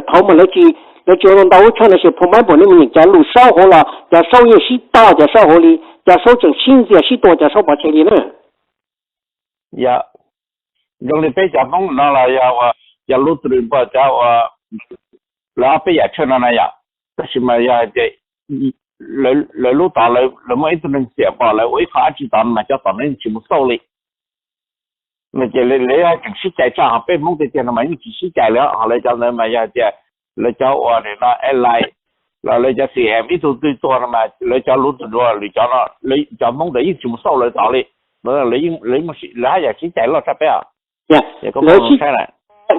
thaum mas lawv tsis, lawv tsis ua ntau lub tshawj no, sis phau npaib npaum nej mus nyeem cov lus saub hauv los cov saub yeej sib tog cov saub hauv li, cov saub tseem sib ntxias sib tua cov saub pov tseg li na. Yog, zoo li peb cov Hmoob no los yog, yog Lutheran npog cov uas lawv ob peb yam tshawj no na yom, tab sis mas yog hais tias lawv lub tod lawv muaj ib tug neeg xiam npog lawv ua ib qho dab tsi tod mas cov tom no yeej tsis mus xauj li. No ces lawv tseem sib cais tshaj, ho peb Hmoob tiag tiag no mas yeej tsis sib cais li, ho lawv cov ntawd mas yog hais tias lawv cov uas nim no airline los lawv cov C M ib tug twg tuag no mas lawv cov Lutheran, lwm cov no, cov Hmoob ntawd yeej tsis mus xauj lawv tod li. Lawv haj yam sib cais loj tshaj peb os.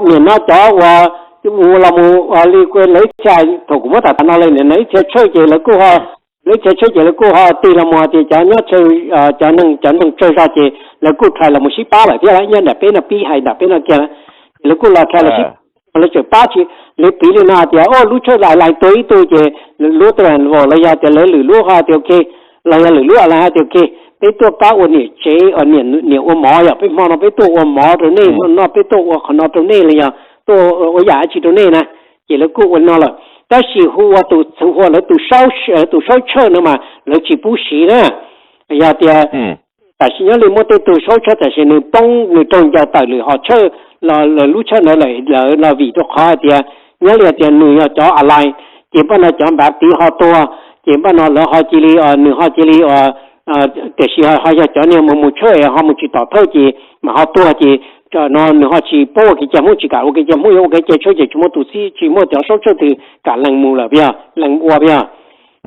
Nim no cov uas los mus li lawv ib txhia, thaum kuv muab tham tas no li nim no ib txhia tshawj ces lawv kuj ho, lawv ib txhia tshawj ces lawv kuj ho tig los mus tias cov nyob, cov neeg, cov neeg tsawg zog ces lawv kuj rhais los mus sib pab lawm thiab, nyob nram peb no pib hais nram peb no kiag, ces lawv kuj los rhais los sib, lawv tseem pab tsis, lawv piv li no hais tias o lub tshawj lais lais tuag ib tug ces lub tau vos los yog tias lawv lwm lub ho tias ok, los yog lwm lub lais hais tias ok, peb tuaj pab ua niam tsev, niam ua mov yom, peb hmo no peb tuaj ua mov rau nej, hmo no peb tuaj ua qhov no rau nej los yog tuaj ua yam dab tsi rau nej na, ces lawv kuj ua no lawm. Tab sis hu ua tus, hu ua lawv tus saub, tus saub tshawj no mas lawv tsis pub siv na. Yog tias tam sim nyob li muaj tej tug saub tshawj tam sim nws poob nws raug ncaws tawm lwm hom tshawj los lub tshawj ntawd lawm, lawv los vim rau qhov hais tias nyob li hais tias nws yog cov alliance, ces npaj no cov npav tiv ho tuag, ces npaj no lawv ho cia li, nws ho cia li, tiam sis ho yog cov niag mus mus tshawj ho mus tsis tom thawj ces mas ho tuag ces no nws ho tsis paub ua kev cai Hmoob, tsis kam ua kev cai Hmoob, yuav ua kev cai tshawj ces tsis muaj tus xib, tsis muaj cov saub tshawj twg kam lees mus lawm, lees ua peb yog.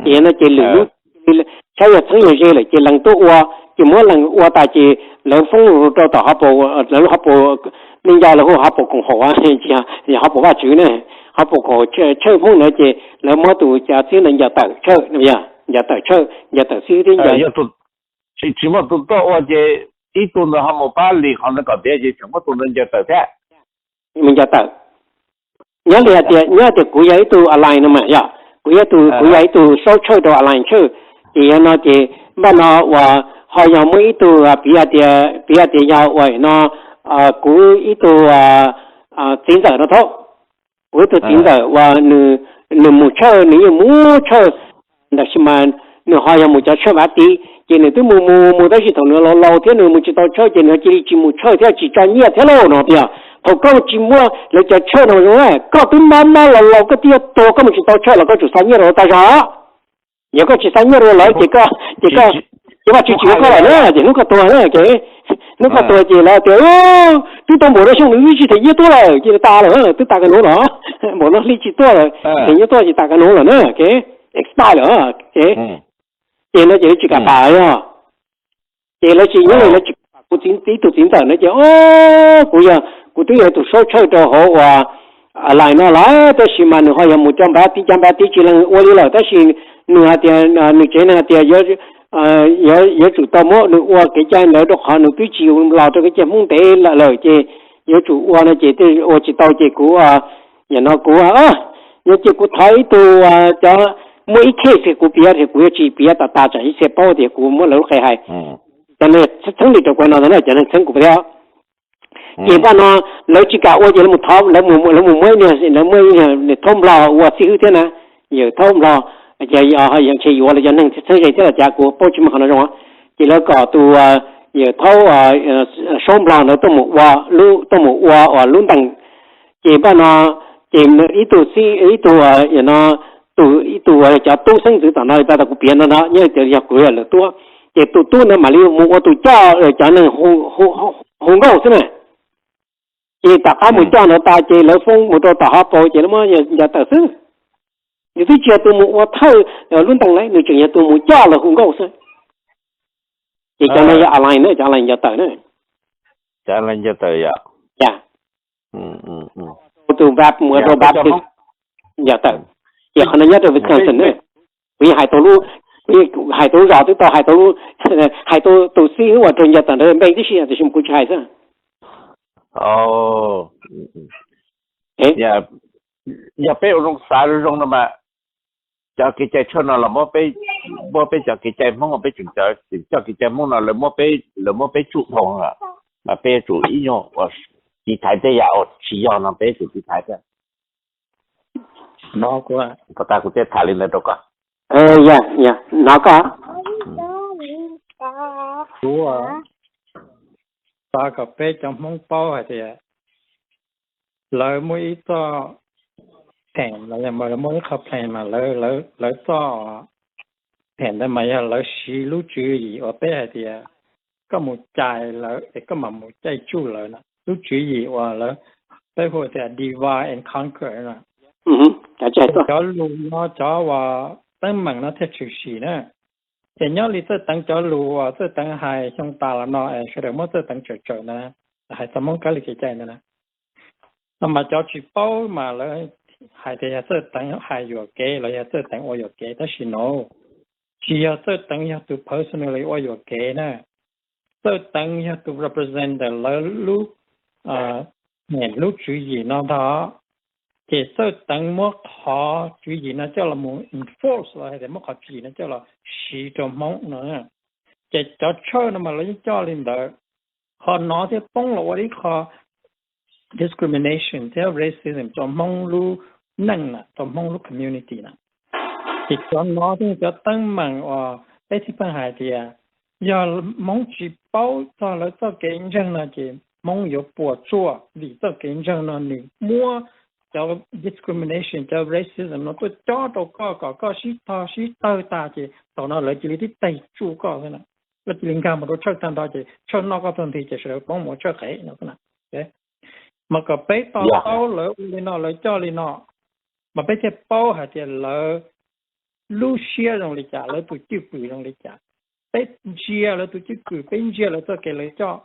Ces no ces lwm lub saib yog txheeb yog ze lawm ces lees tuaj ua, ces muab lees ua tas ces lawv foob rau tom hauv paus, lawv lub hauv paus, nej nco lawv hu hauv paus koom haum, hauv paus Vajtswv ne, hauv paus koom haum tshawj Hmoob ntawd ces lawv muab tus cov xib ntawd ncaws tawm tshawj, ncaws tawm tshawj, ncaws tawm xib thiab ncaws. Tsis muaj tus tuaj ua ces ib tug ntawd ho mus pab lis qhov ntawd kom tiav ces tseem muab tus ntawd ncaws tawm thiab. Mus ncaws tawm. Nyob li hais tias, nyob tias kuv yog ib tug alliance no mas yog, kuv yog, kuv yog ib tug saub tshawj rau alliance tshawj, ces yog no ces npaj no uas ho yog muaj ib tug, piv hais tias, piv hais tias yog uas no, kuv ib tug txiv ntxawm no thaub, kuv ib tug txiv ntxawm uas nws mus tshawj, nws yeej mus tshawj, tab sis mas nws ho yog mus cov tshawj npav tiv, ces nws twb mus mus mus tab sis thaum nws laus laus thiab nws mus tsis tau tshawj ces nws cia li tsis mus tshawj thiab tsis tso nyiaj thiab lauj no tiag. Thaum koj tsis muaj lawv cov tshawj no zoo na, koj twb mob mob laus laus koj twb yuav tuag koj mus tsis tau tshawj los koj tsum xa nyiaj rau lawv tag zog. Yog koj tsis xa nyiaj rau lawv ces koj, ces koj, ces Vajtswv tsis yuav koj lawm na, ces hnub koj tuag na, hnub koj tuag ces lawv tias twb tau npaum no xyoo nws twb tsis them nyiaj tuaj lawm ces tas lawm, twb tas koj hnub no. Npaum no hli tsis tuaj lawm, ces nyob tuaj tsis tas ka nuv lawm na, ke expire lawm, ke. Ces no ces lawv tsis kam pam yog, ces lawv tsis nyob li, lawv tsis kam pam kuv txiv, ib tug txiv ntxawm no ces, o, kuv yog, kuv twb yog tus saub tshawj rau hauv uas lais no lawm, tab sis mas nws ho yog mus coj npab tib cab npab tib tsis leej ua li lawm, tab sis nws hais tias nws tsev neeg hais tias yuav tsum tau muab nws ua kev cai ntawd rau qhov nws twb tsis los rau kev cai Hmoob ntev lawm lawm ces yuav tsum ua no ces ua tsis tau ces kuv, yam no kuv, yog ces kuv thov ib tug, cov, muaj ib case kuv piav tias kuv yuav tsis piav tas tas tsam ib txhia paub tias kuv muab lawv lub qe hais. Cov neeg txheeb li rau kuv no ntag na, cov neeg txheeb kuv thiab. Ces npaj no lawv tsis kam ua ces lawv mus thov, lawv mus muab ib niag, lawv muab ib niag thaub nplog ua xib hwb thiab na, yawm thaub nplog, ces ntshe yuav los cov neeg txheeb ze thiab los cas kuv paub tsis meej qhov no zoo. Ces lawv kom tus yawm thaub saub nplog ntawd tuaj mus ua lub, tuaj mus ua uas lub ntees. Ces npaj no, ces ib tug xib, ib tug, no, tus, ib tug cov tub xeeb ntxwv tom no li pab tau kuv piav no no nyob tias yog kuv yog lawv tuaj, ces tus tub ntawd mam li mus ua tus coj cov neeg hu nkauj xwb na. Ces tom qab mus coj ntawd tas ces lawv foob mus rau tom hauv paus ces lawv muab nco tawm xwb. Nws twb tsis yog tus mus ua thawj lub ntees na, nws tseem yog tus mus coj lawv hu nkauj xwb. Ces cov no yog online na, cov online nco tawm na. Cov online nco tawm yom. Tus npab mus rau npab nco tawm. Ces qhov no nyob rau Wisconsin na. Kuv yeej hais tau lub, kuv yeej hais tau lub zos twb tau hais tau lub, hais tau tus xib hwb uas raug nco tawm ntawd npe tib si tiam sis kuv tsis hais xwb. Yog peb ua zoo xav zoo zoo no mas cov kev cai tshaj no los muab peb cov kev cai Hmoob, peb tseem cov coj kev cai Hmoob no lawv muab peb, lawv muab peb tsuj dhau, mas peb yuav tsum ib nyuag ua tiv thaiv tej yam uas tsis yog no peb yuav tsum tiv thaiv thiab. Hnov kuv, puas tas kuv thiaj tham li ntawd rau koj? Hnov koj. Kuv xav kom peb cov Hmoob paub hais tias lawv muaj ib txoj pheem los yog lawv muaj ib qho plan mas lawv txoj pheem ntawd mas yog lawv siv lub tswv yim uas peb hais tias koj mus cais lawv es koj mam mus caij tsuj lawv na. Lub tswv yim uas lawv, peb hu tias divide and conquer na. Cov lus no cov uas teeb meem no thiaj tshwm sim na. Ces nyob li Txawj Teev cov lus uas Txawj Teev hais xyoo tas los no es sawv daws muab Txawj Teev tsawm tsawm ntawd na, hais txog Hmoob kab li kev cai ntawd na, no mas cov tsis paub mas lawv hais tias yog Txawj Teev hais yuam kev los yog Txawj Teev ua yuam kev, tab sis no tsis yog Txawj Teev yog tus personally ua yuam kev na. Txawj Teev yog tus represent ntawm lawv lub, lub tswv yim no ntag. Ces Txawj Teev muab qhov tswv yim no coj los mus enforce los hais tias muab qhov tswv yim no coj los siv rau Hmoob no. Ces cov tshawj no mas lawv yeej coj li ntawd. Qhov no thiaj poob los ua ib qho discrimination thiab racism rau Hmoob lub neej na, rau Hmoob lub community na. Ces cov no thiaj cov teeb meem uas peb thiaj pheej hais tias yog Hmoob tsis paub txog lawv txoj kev ntseeg no ces Hmoob yuav puas tsuaj vim txoj kev ntseeg no nws muab cov discrimination, cov racism no tuaj cob rau koj kom koj sib tog sib tawg tag ces thaum no lawv cia li tib teg tsuj koj xwb na. Lawv cia li nkag mus rau tshawj tag nrho ces tshawj noj koj txog nthi ces sawv daws poob mus ua tshawj qev no xwb na. Mas kom peb to taub lawv ua li no lawv coj li no, mas peb thiaj paub hais tias lawv lub siab zoo li cas, lawv tus cwj pwm zoo li cas. Peb ntsia lawv tus cwj pwm, peb ntsia lawv txoj kev lawv coj.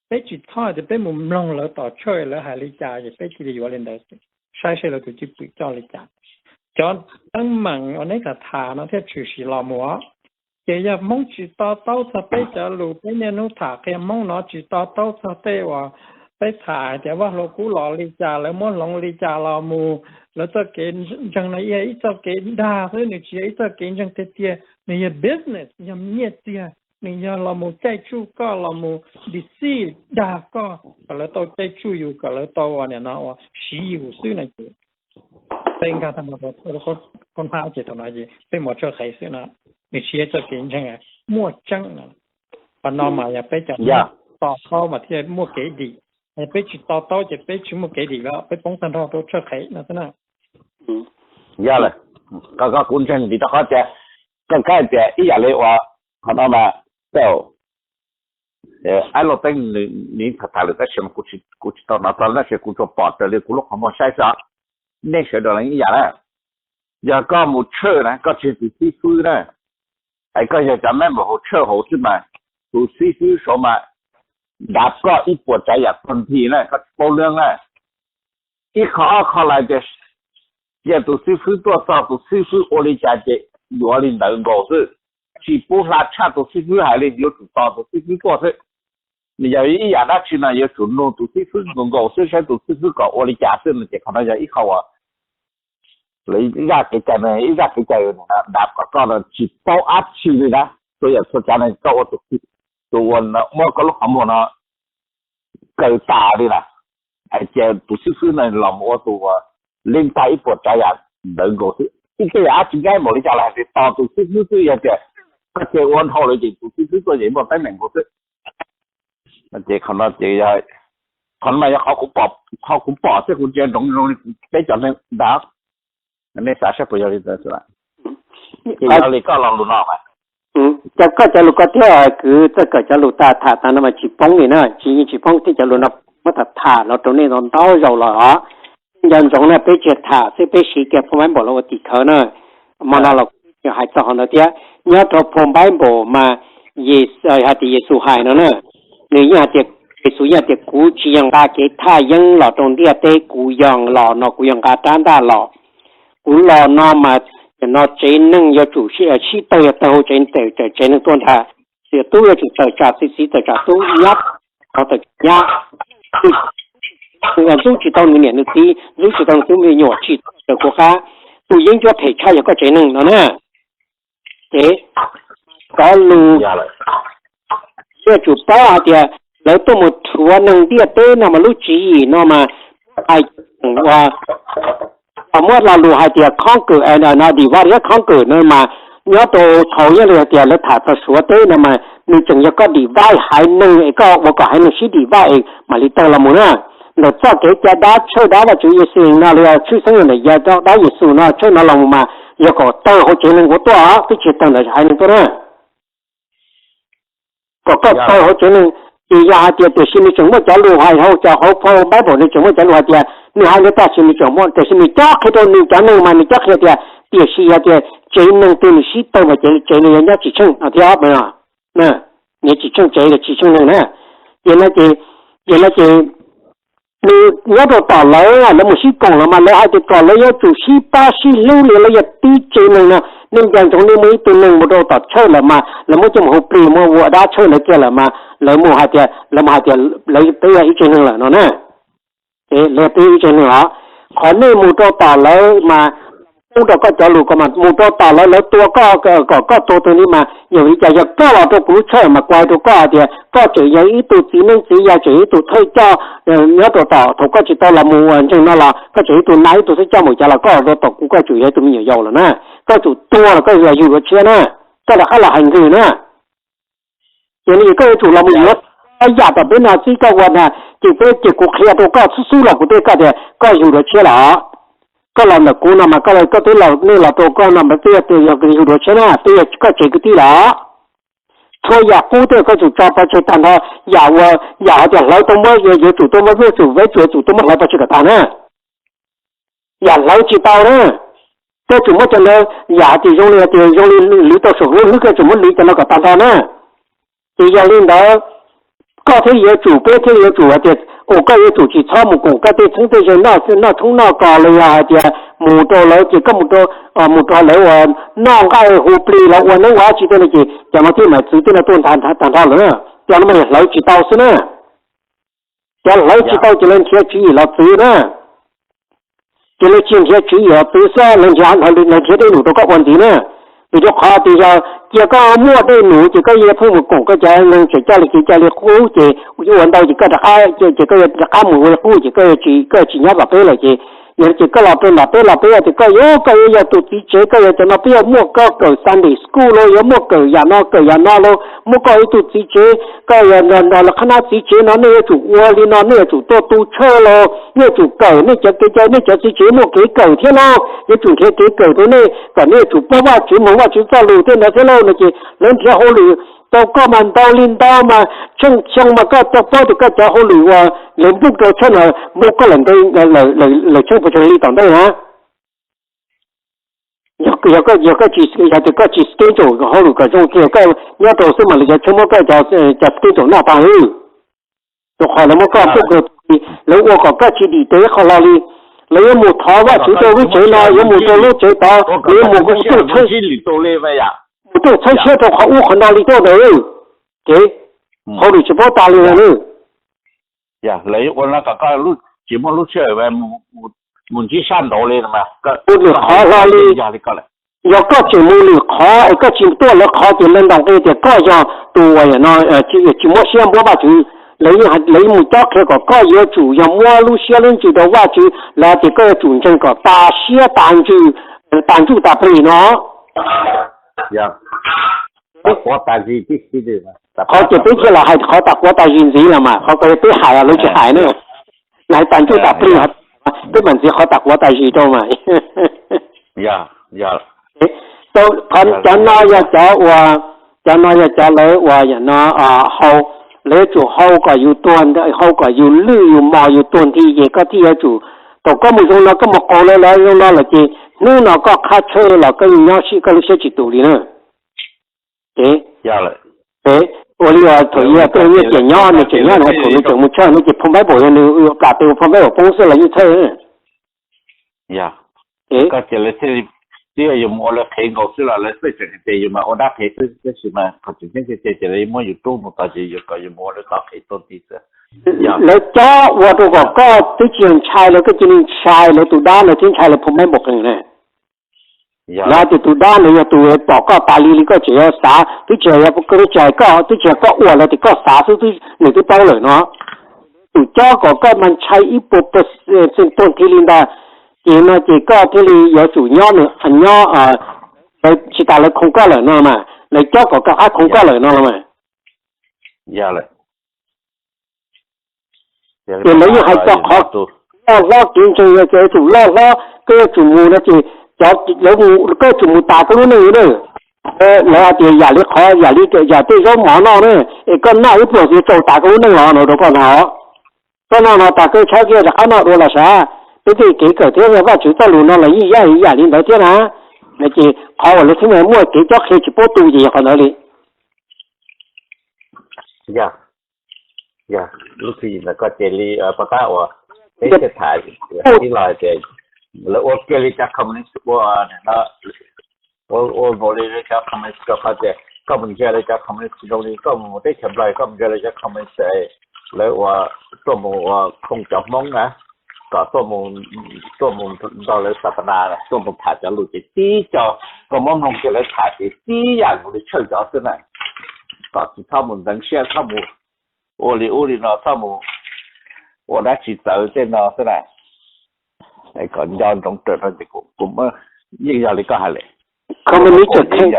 Peb tsis txhob hais tias peb mus mloog lawv tom tshawj lawv hais li cas ces peb cia li yuav li ntawd, saib seb lawv tus cwj pwm coj li cas. Cov teeb meem uas neb tham tham no thiaj tshwm sim los mus. Ces yog Hmoob tsis to taub txog peb cov lus, peb niaj hnub tham qhia Hmoob no tsis to taub txog tej uas peb tham hais tias Vaj Hluas Kub los li cas, lawv muab hloov li cas los mus, lawv txoj kev ntseeg no yog ib txoj kev dag xwb, nws tsis yog ib txoj kev ntseeg tiag tiag, nws yog business, yog nyiaj txiag, nws yog los mus caij tsuj koj, los mus deceive dag koj kom lawv tau caij tsuj yus, kom lawv tau ua niam no ua siv yus xwb no ces peb nkag tag nrho rau qhov hnab ces thaum no ces peb mus tshawj qev xwb no, nws tsis yog txoj kev ntseeg muaj tseeb no. Qhov no mas yog peb cov to taub mas thiaj muaj kev dim, peb tsis to taub ces peb tsis muaj kev dim los peb poob tag nrho rau tshawj qev no xwb na. Yog lawm, koj, koj kuv ntseeg vim rau qhov tias koj kab tias ib yam li uas qhov no mas, aib Lauj Teeb nws tham tham lawm tab sis mas kuv tsis tau hnov txog tab sis kuv tsuas pom raws li kuv lub qhov muag saib xwb. nej sawv daws los ib yam na. Yog koj mus tshawj na koj tsis yog tus xib fwb na, es koj yog cov member hauv tshawj hauv xwb mas, tus xib fwb saud mas dav koj ib puas tsav yam tag nthi na, koj tsis paub lwm na. Ib qho ob qho lawm ces cia tus xib fwb tuaj txog tus xib fwb ua li cas ces yuav li ntawd nkaus xwb. Tsis pub hla tshaj tus xib fwb hais li, yuav tsum tos tus xib fwb tuaj xwb. Nws yog ib yam dab tsi no yuav tsum nug tus xib fwb nkaus nkaus xwb, saib tus xib fwb kom ua li cas xwb no ces qhov no yog ib qho uas lawv ib zaj kev cai, ib zaj kev cai dav kom koj tsis paub dab tsi li na. Txhua yam txhua tsav no koj ua tus, tus uas muab koj lub qhov muag no kaw tas li na, ces tus xib fwb no los mus ua tus uas li tag ib puas tsav yam ntawd nkaus xwb. Ib tej yam dab tsi nkaib npaum li cas los hais tias tos tus xib fwb xwb, yog tias koj cia ua dhau lawm ces tus xib fwb tuaj ces muaj teeb meem nkaus xwb. Ces qhov no ces, qhov no mas yog qhov kuv pom thiab kuv ntsia ntsoov zoo li peb cov neeg ntag. Nej xav saib puas yog li ntawd? Ces yog li koj lo lus no, koj cov lus koj thiab kwv txawj kawm cov lus tag tham tag no mas tsis poob li na, tsis yeej tsis poob thiab, cov lus no muab tham tham los rau nej ntau ntau zaus los os. Nco ntsoov na, peb tsis tham xwb, peb siv kiag phone npaum los ua tim khawv na. Hmo no los hais txog qhov ntawd thiab, nyob rau phone Bible mas hais tias Yexus hais no na, nws yeej hais tias, Yexus yeej hais tias kuv tsis yog nqa kev thaj yeeb los rau ntiaj teb, kuv yog los no kuv yog nqa rab ntaj los. Kuv los no mas no tsev neeg yuav tsum sib tawg, yog tawg hauv tsev, tsev neeg tuaj nrhiav, txiv tub yuav tsum tawm tsam txiv, txiv tawm tsam tub, nyab tawm tsam nyab. Ntxub tsis tau nws niam nws txiv, ntxub tsis tau nws tus me nyuam, tsis tau raws kuv qab. Tus yeeb ncuab phem tshaj yog koj tsev neeg no na. Ces cov lus yuav tsum paub hais tias lawv tuaj mus rhuav neeg ntiaj teb no mas lub tswv yim no mas hais ua muab lo lus hais tias conquer and divide and conquer no mas nyob rau thaum yog li hais tias lawv tham txog Suav teb no mas nws tseem yog koj divide haiv neeg es koj ua kom haiv neeg sib divide es mam li tawg los mus na. Ntawm txoj kev cai dab tshawj dab Vajtswv Yexus no los yog tshwj xeeb yog ntawm dab Yexus no tshawj no los mus mas yog kom tawg hauv tsev neeg ua tuaj, twb tsis tawg ntawm haiv neeg tuaj na. Kom koj tawg hauv tsev neeg, ces yog hais tias tiam sis nws tseem muaj cov lus hais hauv cov hauv phau Bible, nws tseem muaj cov lus hais tias nws hais li tam sis nws tseem muaj, tiam sis nws cob qhia rau nws cov neeg mas nws cob qhia tias tiam sis yog tias tsev neeg twg nws sib tawg mas tsev no yuav nyob tsis tsheej no thiab. Nyob tsis tsheej tsev los tsis tsheej neeg na. Ces no ces, ces no ces nws nyob rau tom lawv, lawv mus sib koom los mas lawv hais tias kom lawv yuav tsum sib pab sib hlub li lawv yog tib tsev neeg no. Nej nco ntsoov nej muaj ib tug neeg mus rau tom tshawj lawm mas lawv muab coj mus hu plig muab ua dab tshawj lawv kiag lawm mas lawv mus hais tias, lawv mus hais tias lawv peb yog ib tsev neeg lawm no na. Lawv peb yog ib tsev neeg os. Qhov nej mus rau tom lawv mas pub rau koj cov lus ko mas mus rau tom lawv, lawv tua koj kom koj tuag twg li mas yog li cas yog koj los rau kuv lub tshawj mas kuv hais rau koj hais tias koj tseem yog ib tug txiv neeb txiv yaig, tseem yog ib tug thawj coj nyob rau tom thaum koj tsis tau los mus ua ntseeg no los koj tseem ib tug nab ib tug xwb, coj mus cas los koj los rau tom kuv koj tsum yog ib tug me nyuam yaus lawm na. Koj tsum tuag los koj yuav yug dua tshiab na, koj rov qab los hais nkwg na. Ces no ces koj yuav tsum los mus yuav yam tom peb no xwb koj ua na. Ces peb ces kuv qhia rau koj xub xub los kuv teb koj tias koj yug dua tshiab los. Koj los ntawm kuv no mas koj, koj twb los, nej los rau koj no mas twb yog yug dua tshiab na, twb yog koj tsev kwv tij los. Txhua yam qub twb yog koj tsum tso pov tseg tag nrho. Yam ua, yam hais tias hlawv tau muab, yuav tsum tau muab, yuav tsum, yuav tsum tau muab hlawv pov tseg kom tag na. Yam hlawv tsis tau na, koj tsum muab cov ntawd, yam hais tias zoo li hais tias zoo li lwv tau saum hlwb, koj tsum muab lwv cov no kom tag nrho na. Ces yog li ntawd, koj thiaj yuav tsum, peb thiaj yuav tsum hais tias, ua koj yuav tsum tsis txhob mus koom koj tej txheeb tej ze noj, noj tshoob noj kos los yog hais tias mus rau lawv ces koj mus rau, mus rau lawv uas noj nqaij hu plig los ua neeb ua dab tsi tej no ces cov no thiaj mam txwv tej no tuaj tag nrho lawm na. Cov no mas hlawv tsis tau xwb na. Cov hlawv tsis tau ces lawv nrhiav tswv yim los txwv na. Ces lawv tsis nrhiav tswv yim los txwv xwb, lawv nrhiav, lawv nrhiav dej num rau koj ua ntxiv na. Vim rau qhov tias yog cia koj muaj dej num ces koj yuav pheej mus koom koj cov neeg tseem coj li kev cai li qub ces ua ntau ces koj rov qab, ces koj yuav rov qab mus ua li qub ces koj, koj tsis nyob tom peb lawm ces, yog ces koj los rau nram peb los peb tias koj yuav, koj yuav yog tus txiv tsev, koj yog cov no peb yuav muaj koj kawm Sunday school los yuav muaj kawm yam no kawm yam no los muab koj ua ib tug txiv tsev, koj yog nrog lawv qhab nab txiv tsev no, nej yuav tsum ua li no, nej yuav tsum tuaj tu tshawj los, nej yuav tsum kawm nej cov kev cai, nej cov txiv tsev muaj kev kawm thiab lauj, yuav tsum nrhiav kev kawm rau nej kom nej yuav tsum paub Vajtswv, mloog Vajtswv txoj lus thiab no thiab lauj no ces lawv nrhiav hauj lwm Tau koj mas ntau li ntau mas tsheej xyoo mas koj tau paub tias koj cov hauj lwm uas lawv npug rau tshaj no npug koj lawm ntau, lawm tsheej puas tsawg li tom ntej na. Yog, yog koj tsis, yog tias koj tsis schedule hauj lwm kom zoo tiag koj nyob rau xwb mas lawv yuav tsheej muab koj cov schedule noj tag li. Rau qhov lawv muab koj npug rau, lawv ua kom koj tsis dim tes ib qho hlo li. Lawv yuav mus thov Vajtswv rau lub tsev no, yuav mus rau lub tsev tod, lawv yuav mus ua rooj txhawb siab rau qhov ub qhov no li tuaj ntawd. Ces hauj lwm tsis paub tas li na. Yog lawv ua no kom koj tsis muaj lub sij hawm mus ntsib sab nraud li. Mus lwm qhov hlo li. Yog koj tseem mus lwm qhov es koj tsis tuaj lawv qhov ces lawv ntaus nqi tias koj yog tus uas no tsis muab siab npuab Vajtswv. Lawv yeej mus cob qhia kom koj yuav tsum yog muab lub siab lub ntsws rau Vajtswv, lawv tias koj yuav tsum ntseeg kom tas siab tas ntsws, tas ntsuj tas plig no. Qhov ces peb thiaj los hais qhov tas quav tas zis ntxiv los mas, qhov ko peb hais los lawv tsis hais na. Lawv hais tas ntsuj tas plig, peb mam ntxiv qhov tas quav tas zis rau mas. Cov no yog cov uas, cov no yog cov lawv uas yam no hau, lawv yuav tsum hau kom yus tuag, hau kom yus lwj yus mos yus tuag nthi ces koj thiaj yuav tsum, thaum koj mus zoo no koj mus qaug lawv lawv zoo no lawm ces hnub no koj qhab tshawb los koj yeej nyob sim koj lub siab tsis tus li na. Ces ua li thaum ub peb nyiaj tiam nyob nws tseem nyob no thaum nws tseem mus tshawj no ces phau Bible yog nws plam tes ua phau Bible poob xwb los yeej txhawj. Koj ces lawv thiaj li twb yog yus mus ua lawv qhev nkaus xwb los lawv txawj tseem hais tias yus mas ua dab qhev xwb tab sis mas qhov tseem ceeb tiag tiag ces lawv muab yus rub mus tos ces yus kom yus mus ua lawv tog qhev tuag nthi xwb. Lawv cob ua rau kom koj twb tsis yog ntshai lawv, koj cia li ntshai lawv tus dab, lawv thiaj ntshai lawv phau Bible qees na. Lawv hais tias tus dab ntawd yog tus pom koj tas li li koj tseem yuav xav, twb tsis yog, twb tsis yog koj, twb tsis yog koj ua lawv tias koj xav xwb, nws twb paub lawm no. Tus cob kom koj mas ntshai ib puas percent tuag nthi li ntag, ces no ces koj thiaj li yuav tsum nyob nws nyob, lawv tsis tas lawv khoom koj lawm no mas, lawv cob kom koj qab khoom koj lawm no los mas. Ces lawv yeej hais txog qhov loj hlob kev ntseeg, yog tias yuav tsum loj hlob koj yuav tsum mus no ces koj yuav tsum mus tas koj lub neej li na. Lawv hais tias yam li qhov yam li yam tej zaub mov noj na, es koj noj ib pluag xwb tsaus tas koj lub neej los no rau koj na. Koj noj no tas koj tshaib kiag rov qab noj dua los sav. Peb tej kev kawm thiab Vajtswv txoj lus no los yeej yam li ntawd thiab na. No ces qhov uas lawv thiaj muaj kev cob qhia tsis paub tu ces yog qhov ntawd li. Yog, yog lub tswv yim ntawd koj ces li pab qab uas peb thiaj tham tib los tias lawv ua kiag li cov communist ua no, ua ua nkaus li lawv cov communist rau qhov tias koj mus ntsia lawv cov communist zoo li koj mus teb chaws Nplog koj mus ntsia lawv cov communist lawv ua tuaj mus ua khoo cov Hmoob na, kom tuaj mus, tuaj mus nrog lawv xa pa na, tuaj mus tham cov lus ces tib co koj muab mloog kiag lawv tham ces tib yam nkaus li tshawj cov xwb na. Kom tsis txhob mus ntxeev siab, txhob mus ua li ub li no, txhob mus ua dab tsi txawv tej no xwb na. Kom nco ntsoov raws no ces kuv yeej yog li koj hais lawm. Communist tseem kheej,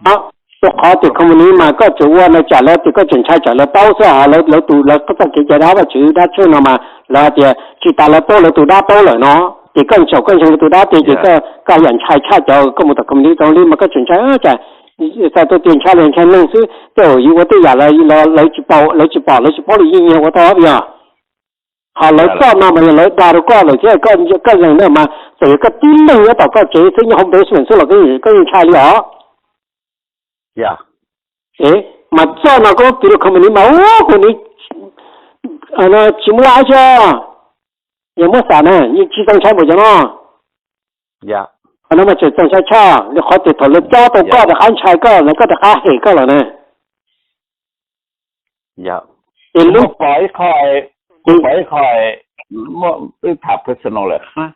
rau qhov tias communist mas koj tseem ua no tsam lawv tias koj tseem ntshai tsam lawv paub xwb os, lawv tus lawv txoj kev cai dab Vajtswv dab tshuaj no mas lawv hais tias tsis tas lawv paub lawv tus dab paub lawm no, ces koj ntsaum koj ntseeg lawv tus dab tiag ces koj yam ntshai tshaj cov koj mus tom communist zoo li mas koj tseem ntshai tsam, txawm tias ntshai los ntshai neeg xwb, tej zaum yus ua tej yam lawv tsis pom lawv tsis pom lawv tsis paub li yeej nyiag ua tau yog. Ho lawv txoj no mas yog lawv dag rau koj lawm thiab, koj lees na mas txawm yog koj tib leeg nyob tom koj tsev xwb nyob hauv basement xwb los koj yeej ntshai li os. Mas txoj no koj piv rau communist mas ua communist tsis muaj laj thiab. Yog muab xam na yeej tsis txaus ntshai npaum cov no. Qhov no mas tseem txaus ntshai tshaj li qhov tias thaum lawv cob tau koj rov qab ntshai koj lawm koj rov qab hem koj lawm na. Ces lub, kuv pom ib qho, muaj wb tham personal lawm,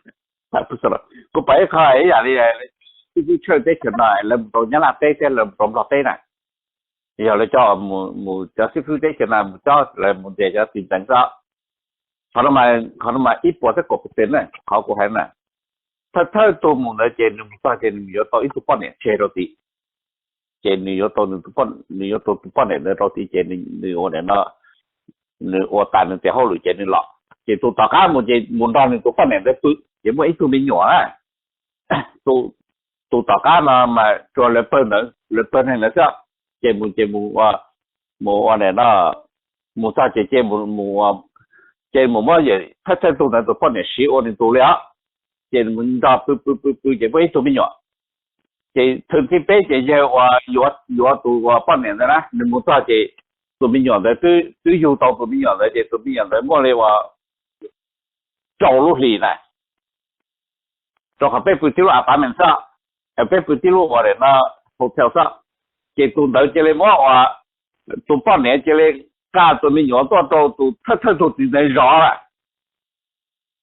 tham personal, kuv pom ib qho ib yam li xib fwb tshawj teb chaws no lawv mus rau Nyab Laj teb thiab lawv mus rau Nplog teb na. Yog lawv cov, mus cov xib fwb teb chaws no mus cob lawv mus ntes cov txiv ntxeev xwb. Qhov no mas ib puas thiab kaum percent na qhov kuv hais na. Thawj thawj tug mus ntawd ces nws mus txog ces nws yuav tau ib tug poj niam tseg rau tid. Ces nws yuav tau, nws yuav tau tus poj niam ntawd rau tid ces nws ua no, nws ua tas nws tes hauj lwm ces nws los. Ces tus tom qab mus ces mus nrog nws tus poj niam ntawd pw ces muaj ib tug me nyuam na. Tus tom qab no mas tsuas lawv pawg ntawd, lawv pawg neeg ntawd xwb. ces mus ces mus ua, mus ua nim no, mus txog ces ces mus mus ua, ces mus muab yawm thawj thawj tug ntawd tus poj niam siv ua nws tus li os. Ces mus nrog pw pw pw pw ces muaj ib tug me nyuam. Ces thwm thib peb ces yawg uas yuav yuav tus uas poj niam ntawd na, nws mus txog ces tus me nyuam ntawd twb twb yug tau tus me nyuam ntawd ces tus me nyuam ntawd muaj li uas rau lub hlis na, rau qhov peb pw tib lub apartment xwb, peb pw tib lub uas nim no hotel xwb. Ces tus ntawd cia li muab uas, tus poj niam cia li nqa tus me nyuam tuaj rau tus thawj thawj tug txiv ntawd zov lawm.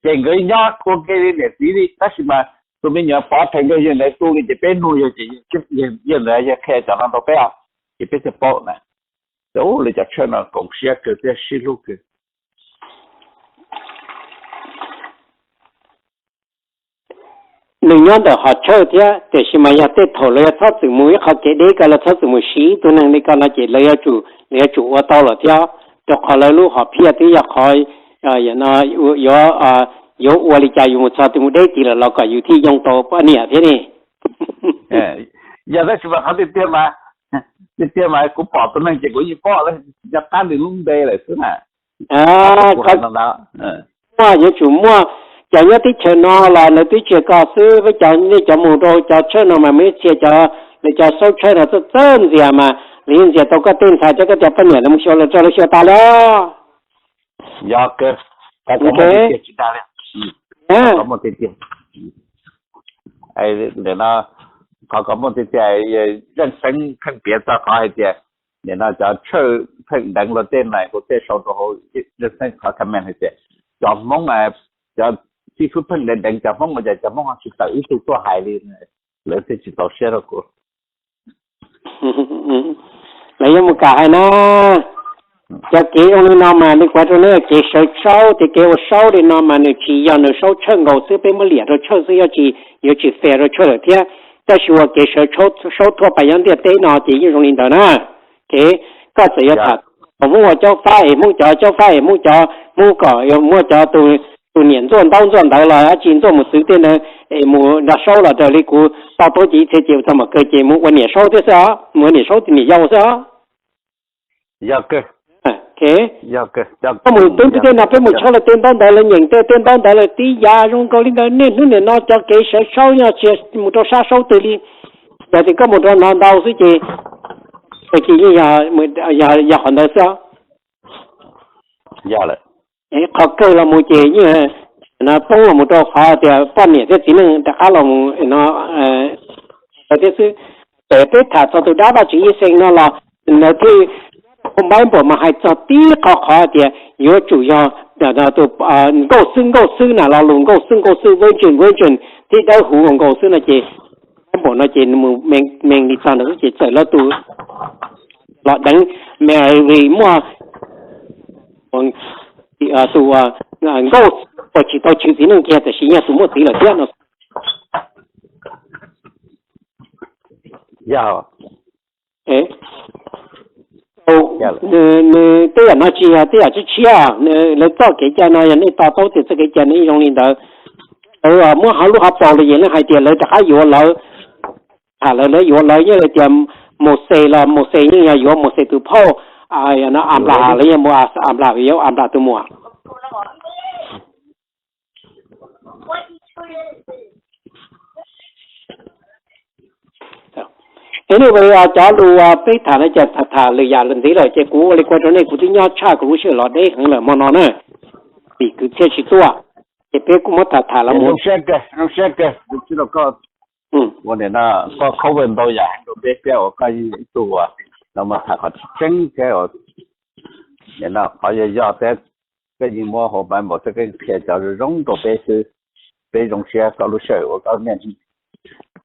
Ces nkawd nyob ua ke li niam txiv li, tab sis mas tus me nyuam pov rhees rau yawg ntawd tu li ces peb nug yawg ces yawg ntawd yawg qhia cov no rau peb, ces peb thiaj paub na. Ces ub, lawv cov tshawj no koom siab kawg thiab sib hlub kawg. Nws nyob ntawm qhov tshawj thiab, tiam sis mas yog tej thaum lawv yuav txhob txwm mus ib qho kev deb ko, lawv txhob txwm mus siv ib tug neeg li ko no ces lawv yuav tsum, lawv yuav tsum ua tau lawm thiab, rau qhov lawv lub hom phiaj twb yog qhov no yuav, yuav ua li cas yus mus txog twg mus deb tid lawm los kom yus thiaj yoo tau poj niam thiab ne. Yog tab sis mas qhov tiag tiag mas, tiag tiag mas kuv pom tus neeg ces kuv yeej paub, nco qab nws lub npe lawm xwb na. Muaj, yuav tsum muaj. Cov nyob teb chaws no los lawv twb tsis yog koj xwb, peb cov, nej cov mus rau cov tshawj no mas muaj ib txhia cov, lawv cov saub tshawj no txawj txawj ntxias mas lawv yeej ntxias tau koj tej ntxhais thiab koj cov poj niam lawv mus xyuas lawv rau lawv xyuas tas li. Yog, qhov kom muaj tiag tiag, Zeej Xeeb pheej piav txog qhov hais tias nim no cov tshawj pheej deev luag tej na, kuv thiaj sau rau hauv Zeej Xeeb qhov comment hais tias cov Hmoob, cov xib fwb pheej deev deev cov Hmoob ua cas cov Hmoob ho tsis tawm ib tug tuaj hais li, lawv thiaj tsis txaus siab rau kuv. Lawv yuav mus kam hais na. Cov kev zoo li no mas li kuv hais rau nej, kev sawv saub thiab kev ua saub li no mas nws tsis yog nws saub tshawj nkaus xwb, peb muab liam rau tshawj xwb, yuav tsis, yuav tsis fair rau tshawj lawm thiab. Tab sis ua kev sawv saub thuaj pais nyob ntiaj teb no ces yeej zoo li ntawd na. Kev, koj txawm yuav tham Hmoob ua caub fab es Hmoob cov, caub fab es Hmoob cov, Hmoob kom muaj cov tus niam ntxuaj ntaub ntxuaj ntawv los dab tsi ntxuaj mus txwv tej ntawd es mus nrog saub los raws li kuv to taub ces ib txhia ces txog mam kawg ces mus ua niam saub thiab xwb os, mus ua niam saub tus niam yau xwb os. Koj mus tub nti tej no peb mus tshawb lawv tej ntaub ntawv lawv nyeem tej, tej ntaub ntawv lawv tib yam zoo nkaus li ntawd, niaj hnub nim no cov kev sawv saub nyob tsis mus rau sab saub twg li. Yog tias koj mus rau no ntau xwb ces, ces yeej yog qhov ntawd xwb os. Qhov kawg los mus ces yeej no poob los mus rau qhov tias poj niam thiab txiv neej rov qab los mus no thiab xwb. Pem peb tham txog tus dab Vaj Tswv Yij Xees no los nws thiaj, Bible mas hais txog tib qho qhov tias yuav tsum yog tus nkauj xwb nkauj xwb na, lo lus nkauj xwb nkauj xwb, virgin virgin, tib dawb huv nkaus xwb no ces Bible no ces mus mees li txog ntawd xwb ces txawm lawv tus los deev Mary muaj tus nkauj uas tsis tau chwv txiv neej kiag tab sis yog tus muaj txiv lawm thiab no. Nws tej yam no tsis yog tej yam tshiab tshiab, lawv txoj kev cai no yog nej to taub tias txoj kev cai no yeej zoo li ntawd. Lawv muab hauv lub hauv paus los yeej lawv hais tias lawv rov qab yuav lawv, tham lawv, lawv yuav lawv yeej hais tias Mauxes los Mauxes yeej yog yuav Mauxes tus phauj, Anplahas los yeej mus Anplahas yuav Anplahas tus muam. Anyway, cov lus peb tham no ces tham tham lwm yam lwm ntxiv lawm ces kuv ua li kuv hais rau nej, kuv twb nyob tshaj kuv lub sij hawm los deb heev lawm hmo no na, vim kwv txhiaj tsis tuaj, ces peb kuj muab tham tham los mus. Ua nim no koj cover ntau yam heev rau peb thiab uas koj yeej yog ib tug uas los mus tham qhov tseeb thiab uas nim no qhov yog yog thiab, koj yeej muab hauv Bible thiab koj yeej qhia cov zoo zoo rau peb xwb. Peb zoo siab koj lub sij hawm uas koj niaj hnub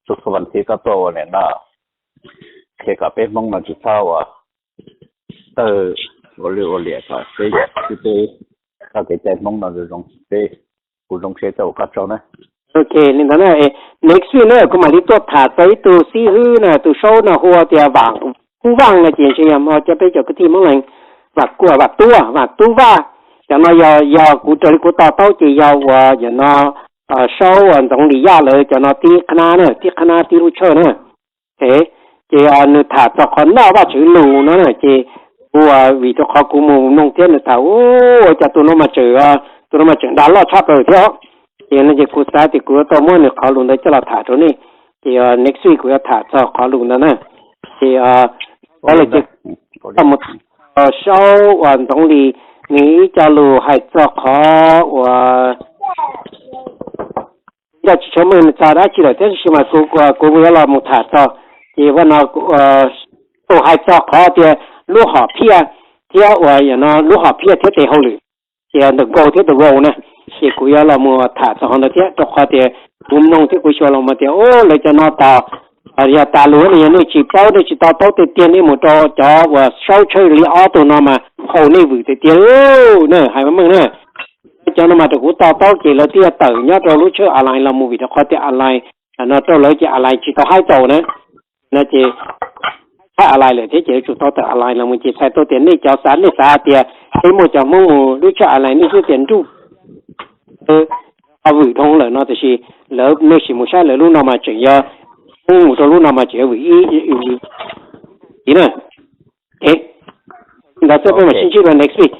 txhua txhua vas thiv koj tuaj ua nim no qhia kom peb Hmoob no tsis txhob ua tawg ua lwj ua liam kom peb, peb txoj kev cai Hmoob no zoo, peb kuj zoo siab tau ua koj tsaug na. Ok, li ntawd na, next week na kuv mam li tuaj tham txog ib tug xib hwb no, tus saub no hu ua tias Vam Kub Vaj no ces ntshe yog hmo cov peb cov kwv tij Hmoob Leeg, Vam Kub, Vam Tub, Vam Tub Vaj. Cov no yog, yog kuv raws li kuv to taub ces yog uas yam no saub uas Ntxoov Lis Yaj lawv cov no tib qhab nab na, tib qhab nab tib lub tshawj na. Ok, Ces nws tham txog qhov noj Vajtswv lus no na ces kuv, vim rau qhov kuv mus mloog thiab nws tham, ua cas tus no mas tseem, tus no mas tseem dag loj tshaj plaws thiab. Ces no ces kuv xav tias kuv yuav tau muab nws qhov lus ntawd coj los tham rau nej. Ces next week kuv yuav tham txog qhov lus ntawd na. Ces, o, mus Saub uas Ntxoov Lis, nws ib co lus hais txog qhov uas ib co tsis tshua meej nws txog dab tsi lawm thiab, tab sis mas kuv, kuv yuav los mus tham txog. Ces vaj no tus hais txog qhov tias lub hom phiaj thiab uas no lub hom phiaj thiab tes hauj lwm, ces ntawm go thiab tus go na, ces kuv yuav los mus tham txog qhov ntawd thiab, rau qhov tias kuv mloog thiab kuv xyuas los mas tias, o, lawv cov no tos, yog tas lus no yog nej tsis paub, nej tsis to taub tiag tiag, nej mus rau cov uas Saub tshawj li ob tug no mas haum nej vwm tiag tiag na, hais meej na. Cov no mas raws kuv to taub ces lawv twb yog tawm nyob rau lub tshawj online los mus, vim rau qhov tias online no rau lawv ces online tsis tau haib tau na. No ces haib online lawm thiab ces yuav tsum tau tawm online los mus. Ces txhais tau tias nej cov xav, nej xav tias peb muaj cov Hmoob mus lub tshawj online, nej xav tias nruj, qhov vwm dhau lawm no, tiam sis lawv, nej sim mus saib lawv lub no mas tseem yog, Hmoob mus rau lub no mas tseem yog vwm ib, ib na. Ntawd xwb, peb mam sib ntsib dua next week,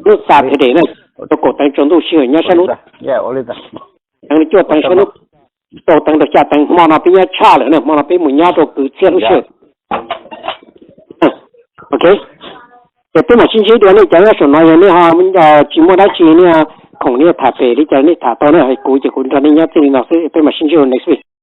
lub Saturday na, rau kaum teev tsaus ntuj sij hawm nyob sab hnub, teev cuaj teev sab hnub, rau teev rau xya teev. Hmo no peb nyob tshaj lawm na, hmo no peb mus nyob rau kwv txhiaj lub sij hawm. Ok, ces peb mam sib ntsib dua. Nej cov nyob saum no yog nej ho tsis muaj dab tsi, nej khoom nej tham pem li cas nej tham tau na, kuv ces kuv nrog nej nyob txij li no xwb, peb mam sib ntsib dua next week.